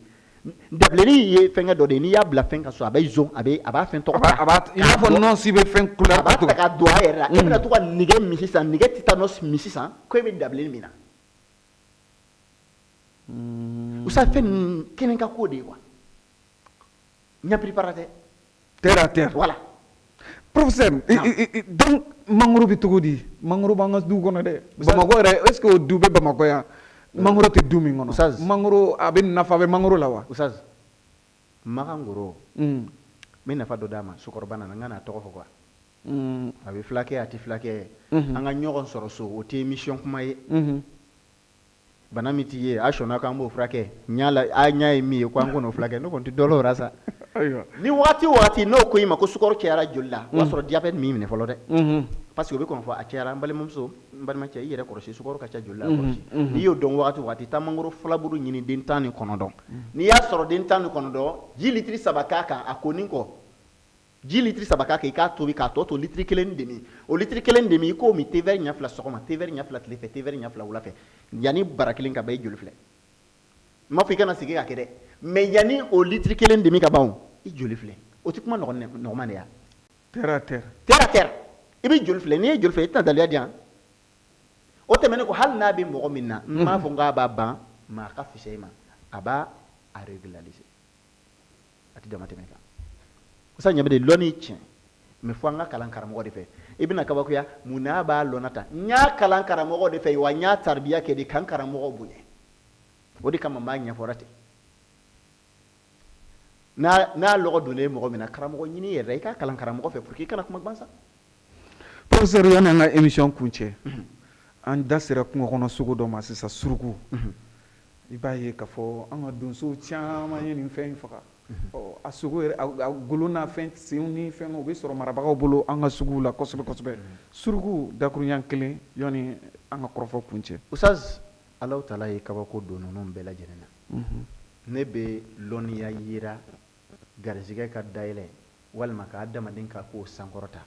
Dabilennin ye fɛnkɛ dɔ de ye, n'i y'a bila fɛn kan so, a bɛ zon, a bɛ a b'a fɛn tɔgɔ ta. A b'a i n'a fɔ nɔnsi bɛ fɛn couleur. A b'a ta ka don a yɛrɛ la. E bɛna to ka nɛgɛ min sisan, nɛgɛ tétanos min sisan, ko e bɛ dabilennin min na. Usa, fɛn ninnu kɛnɛ ka ko de ye quoi, ɲɛpiripara tɛ. Terre à terre. Voilà. Professeur, donc mangoro bɛ cogo di? Mangoro b'an ka du kɔnɔ dɛ. Bamakɔ yɛrɛ, est ce que o du bɛ Bamakɔ yan mangoro tɛ du min kɔnɔ? Oustaz. Mangoro a bɛ nafa bɛ mangoro la wa? Oustaz, mangoro, n bɛ nafa dɔ d'a ma sukɔrɔbana na, n ka n'a tɔgɔ fɔ quoi. A bɛ fulakɛ, a tɛ fulakɛ. An ka ɲɔgɔn sɔrɔ so, o tɛ émission kuma ye. Bana min t'i ye, a sɔnna k'an b'o furakɛ, n y'a la, a ɲɛ ye min ye ko an k'o furakɛ, ne kɔni tɛ dɔ la o la sa. Ayiwa. Ni waati o waati n'o ko i ma ko sukaro cayara joli la, o b'a sɔrɔ diabète m'i minɛ fɔlɔ dɛ. Parce que o bɛ kɔn fɔ a cayara, n balimamuso, n balimacɛ, i yɛrɛ kɔlɔsi, sukaro ka ca joli la, kɔlɔsi. N'i y'o dɔn waati o waati, taa mangoro filaburu ɲini den 19. N'i y'a sɔrɔ den 19, ji litiri 3 k'a kan, a konin kɔ, ji litiri 3 k'a kan, i k'a tobi k'a tɔ to litiri kelen ni demi. O litiri kelen demi, i k'o min thé vert ɲɛ 2 sɔgɔma, thé vert ɲɛ 2 tile fɛ, thé vert ɲɛ 2 wula fɛ. Yanni bara kelen ka ban, i joli filɛ. N m'a fɔ i kana segin ka kɛ dɛ, mais yanni o litiri kelen demi ka ban, i joli filɛ. O tɛ kuma nɔgɔman de ya? Terre à terre. Terre à terre. I bɛ joli filɛ. N'i ye joli filɛ, i tɛna daluya di yan. O tɛmɛnen kɔ, hali n'a bɛ mɔgɔ min na, n m'a fɔ n k'a b'a ban, mais a ka fisa i ma, a b'a a régulariser, a tɛ dama tɛmɛ kan. Sa ɲɛ bɛ de lɔnni tiɲɛ, mais fo an ka kalan karamɔgɔ de fɛ. I bɛna kabakoya, mun n'a b'a lɔnna ta? N y'a kalan karamɔgɔ de fɛ, wa n y'a taribiya kɛ de kan karamɔgɔ bonya. O de kama n b'a ɲɛfɔra ten. N'a lɔgɔ donnen mɔgɔ min na, karamɔgɔ ɲini yɛrɛ, i k'a kalan karamɔgɔ fɛ pour que i kana kuma gansan. Professeur, yanni an ka émission kuncɛ, an da sera kungo kɔnɔ sogo dɔ ma sisan, suruku. I b'a ye k'a fɔ an ka donsow caman ye nin fɛn in faga. Ɔ, a sogo yɛrɛ, a golo n'a fɛn senw ni fɛn, o bɛ sɔrɔ marabagaw bolo an ka suguw la kosɛbɛ kosɛbɛ. Suruku, dakurunya kelen yanni an ka kɔrɔfɔ kuncɛ. Ustaz, Alahu taala ye kabako don ninnu bɛɛ lajɛlen na. Ne bɛ lɔnniya yira garisɛgɛ ka dayɛlɛ walima ka adamaden ka kow sankɔrɔta.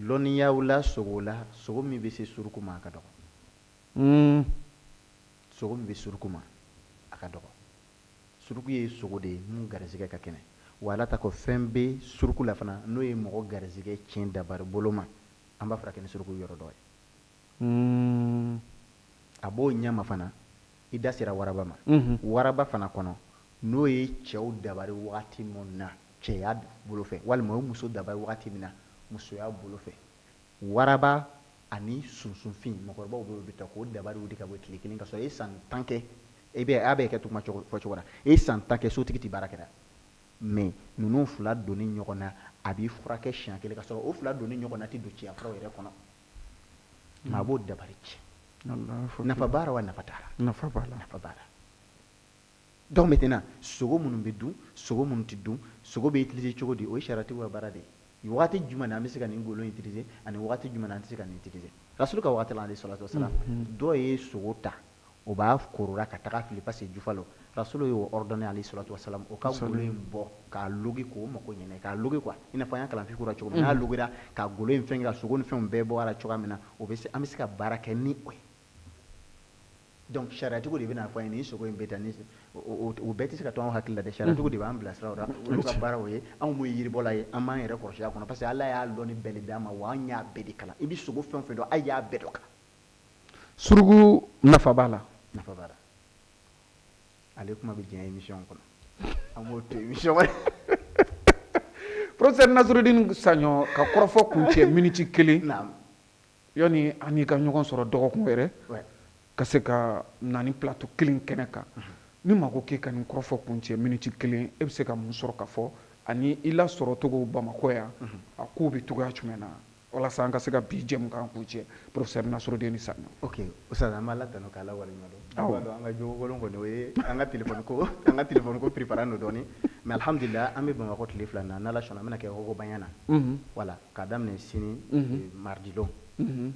Lɔnniyaw la, sogo la, sogo min bɛ se suruku ma, a ka dɔgɔ. Sogo min bɛ suruku ma, a ka dɔgɔ. Suruku ye sogo de ye mun garisɛgɛ ka kɛnɛ wa. Ala ta ko fɛn bɛ suruku la fana, n'o ye mɔgɔ garisɛgɛ tiɲɛ dabari bolo ma, an b'a furakɛ ni suruku yɔrɔ dɔ ye. A b'o ɲɛma fana, i da sera waraba ma. Waraba fana kɔnɔ, n'o ye cɛw dabari wagati min na cɛya bolo fɛ, walima o ye muso dabari wagati min na musoya bolo fɛ, waraba ani sunsunfin, mɔgɔkɔrɔbaw bɛ olu ta k'o dabari wuli ka bɔ tile kelen, ka sɔrɔ e ye san 10 kɛ. E bɛ a bɛ kɛ tuma fɔ cogo la, e ye san 10 kɛ, sotigi tɛ baara kɛra. Mais ninnu fila donni ɲɔgɔn na, a b'i furakɛ siɲɛ kelen, ka sɔrɔ o fila donni ɲɔgɔn na tɛ don cɛya furaw yɛrɛ kɔnɔ, mais a b'o dabari tiɲɛ. Nafa b'a la wa nafa t'a la? Nafa b'a la. Nafa b'a la. Donc maintenant, sogo minnu bɛ dun, sogo minnu tɛ dun, sogo bɛ utiliser cogo di, o ye sariyatigiw ka baara de ye. Waati jumɛn na an bɛ se ka nin golo utiliser ani waati jumɛn na an tɛ se ka nin utiliser? Rasulu ka waati la, alayhi salatu wasalam, dɔw ye sogo ta, o b'a korora ka taga fili parce que jufa lo. Rasulu y'o ordonné, alayhi salatu wasalam, o ka golo in bɔ k'a logi, k'o mako ɲɛnɛ k'a logi quoi, i n'a fɔ an y'a kalan fiqh la cogo min. N'a logira ka golo in fɛn ka sogo ni fɛnw bɛɛ bɔ a la cogoya min na, o bɛ se, an bɛ se ka baara kɛ ni o ye. Donc sariyatigiw de bɛna fɔ an ye nin sogo in bɛ tan, ni o bɛɛ tɛ se ka to anw hakili la dɛ. Sariyatigiw de b'an bilasira o la, olu ka baara o ye. Anw mun ye yiribɔla ye, an b'an yɛrɛ kɔlɔsi a kɔnɔ, parce que Ala y'a lɔnni bɛɛ de d'an ma, wa an y'a bɛɛ de kalan. I bɛ sogo fɛn o fɛn dɔn, a y'a bɛɛ dɔn kan. Suruku nafa b'a la. Nafa b'a la. Ale kuma bɛ diɲɛ émission kɔnɔ, an b'o to émission wɛrɛ. Professeur Nasrudini Saɲɔ, ka kɔrɔfɔ kuncɛ miniti kelen. Naam. Yanni an n'i ka ɲɔgɔn sɔrɔ dɔgɔkun wɛrɛ, ka se ka na ni plateau kelen kɛnɛ kan, ni maa ko k'e ka nin kɔrɔfɔ kuncɛ miniti kelen, e bɛ se ka mun sɔrɔ ka fɔ ani i lasɔrɔ cogo Bamakɔ yan, a kow bɛ cogoya jumɛn na, walasa an ka se ka bi jɛmukan kuncɛ, professeur Nasrudini Saɲɔ? Ok Ustaz, an b'a la tanu k'Ala waleɲuman dɔn. An b'a dɔn an ka jogo kɔni, o ye an ka téléphone ko, an ka téléphone ko préparé don dɔɔni, mais alhamdulillah, an bɛ Bamakɔ tile 2 na. N'Ala sɔnna, an bɛna kɛ Hɔgɔbanya na. Voilà, k'a daminɛ sini mardi lon,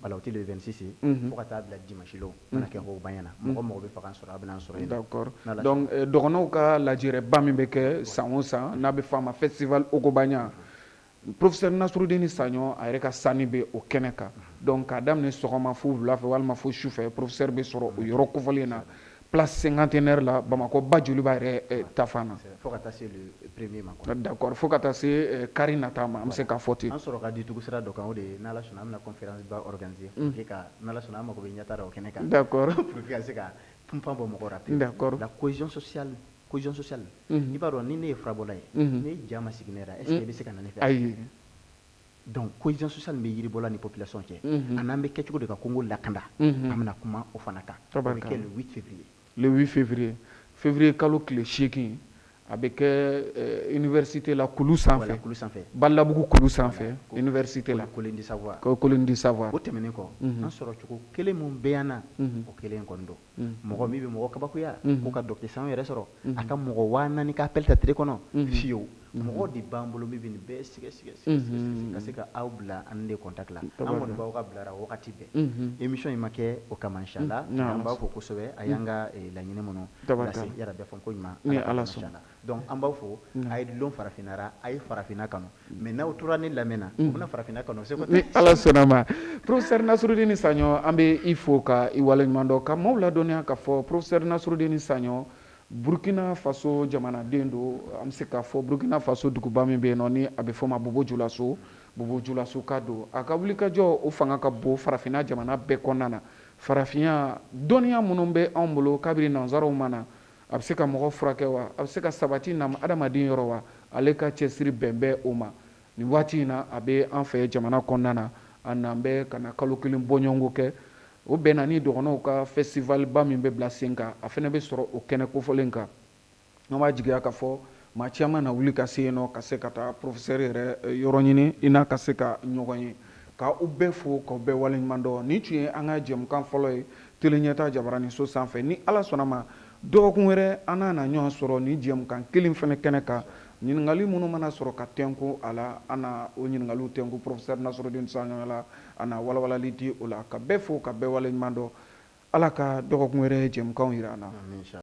voilà, o tɛ le 26 ye, fo ka taa bila dimanche lon, n bɛna kɛ Hɔgɔbanya na. Mɔgɔ mɔgɔ bɛ fɛ k'an sɔrɔ, a bɛna an sɔrɔ yen. D'accord, donc dɔgɔnɔw ka lajɛrɛba min bɛ kɛ san o san, n'a bɛ f'a ma festival Hɔgɔbanya, professeur Nasrudini Saɲɔ a yɛrɛ ka sanni bɛ o kɛnɛ kan. Donc k'a daminɛ sɔgɔma fo wula fɛ walima fo su fɛ, professeur bɛ sɔrɔ o yɔrɔ kofɔlen na, place cinquantenaire la, Bamakɔ ba joliba yɛrɛ tafan na. Fo ka taa se le premier ma quoi. D'accord, fo ka taa se kari nata ma, an bɛ se k'a fɔ ten. An sɔrɔ ka di tugu sira dɔ kan, o de ye n'Ala sɔnna, an bɛna conférence ba organiser pour que ka, n'Ala sɔnna, an mago bɛ ɲɛtaa la o kɛnɛ kan. Pour que ka se ka funfan bɔ mɔgɔw la. La cohésion sociale, cohésion sociale. I b'a dɔn, ni ne ye furabɔla ye, ne ja ma sigi ne la, est ce que i bɛ se ka na ne fɛ? Ayi. Donc cohésion sociale bɛ yiribɔla ni population cɛ, a n'an bɛ kɛ cogo di ka Kongo lakanda, an bɛna kuma o fana kan. O bɛ kɛ le 8 février. Le 8 février, février kalo tile 8, a bɛ kɛ université la, kulu sanfɛ. Kulu sanfɛ. Balabugu kulu sanfɛ, université la. Colline du Savoir. Colline du Savoir. O tɛmɛnen kɔ, an sɔrɔ cogo kelen mun bɛ yan na, o kelen kɔni don. Mɔgɔ min bɛ mɔgɔ kabakoya ko ka docteur Sanw yɛrɛ sɔrɔ, a ka mɔgɔ 4000 ka appel ta tile kɔnɔ, fiyewu. Mɔgɔ de b'an bolo min bɛ nin bɛɛ sɛgɛ sɛgɛ sɛgɛ ka se ka aw bila an de contact la. An kɔni b'aw ka bilara wagati bɛɛ. Émission in ma kɛ o kama, inchallah. An b'aw fo kosɛbɛ. A y'an ka laɲini minnu lase, yarabi a fɔ ko ɲuman. Ni Ala sɔnna. Donc an b'aw fo. A ye dulon farafinna ra, a ye farafinna kanu. Mais n'aw tora ne lamɛn na, u bɛna farafinna kanu. Ni Ala sɔnna ma. Professeur Nasrudini Saɲɔ, an bɛ i fo ka i waleɲuman dɔn, ka maaw ladɔnniya k'a fɔ professeur Nasrudini Saɲɔ, Burkina Faso jamanaden don. An bɛ se k'a fɔ Burkina Faso duguba min bɛ yen nɔ, ni a bɛ fɔ o ma Bobo Julaso, Bobo Julaso ka don. A ka wulikajɔ, o fanga ka bon farafinna jamana bɛɛ kɔnɔna na. Farafinya dɔnniya minnu bɛ anw bolo kabini nanzaraw ma na, a bɛ se ka mɔgɔ furakɛ wa, a bɛ se ka sabati na adamaden yɔrɔ wa, ale ka cɛsiri bɛn bɛ o ma. Nin waati in na, a bɛ an fɛ jamana kɔnɔna na. A n'an bɛ ka na kalo 1 bɔɲɔgɔnko kɛ. O bɛnna ni dɔgɔnɔw ka festival ba min bɛ bila sen kan, a fana bɛ sɔrɔ o kɛnɛ kofɔlen kan. An b'a jigiya ka fɔ maa caman na wuli ka se yen nɔ, ka se ka taa professeur yɛrɛ yɔrɔ ɲini i n'a ka se ka ɲɔgɔn ye. Ka u bɛɛ fo, k'aw bɛɛ waleɲuman dɔn. Nin tun ye an ka jɛmukan fɔlɔ ye Tele Ɲɛta Jabaraniso sanfɛ. Ni Ala sɔnna ma, dɔgɔkun wɛrɛ an n'a na ɲɔgɔn sɔrɔ ni jɛmukan kelen fana kɛnɛ kan. Ɲininkali minnu mana sɔrɔ ka tɛnku a la, an na o ɲininkaliw tɛnku professeur Nasrudini Saɲɔ la, a na walawalali di o la. Ka bɛɛ fo, ka bɛɛ waleɲuman dɔn. Ala ka dɔgɔkun wɛrɛ jɛmukanw jira an na.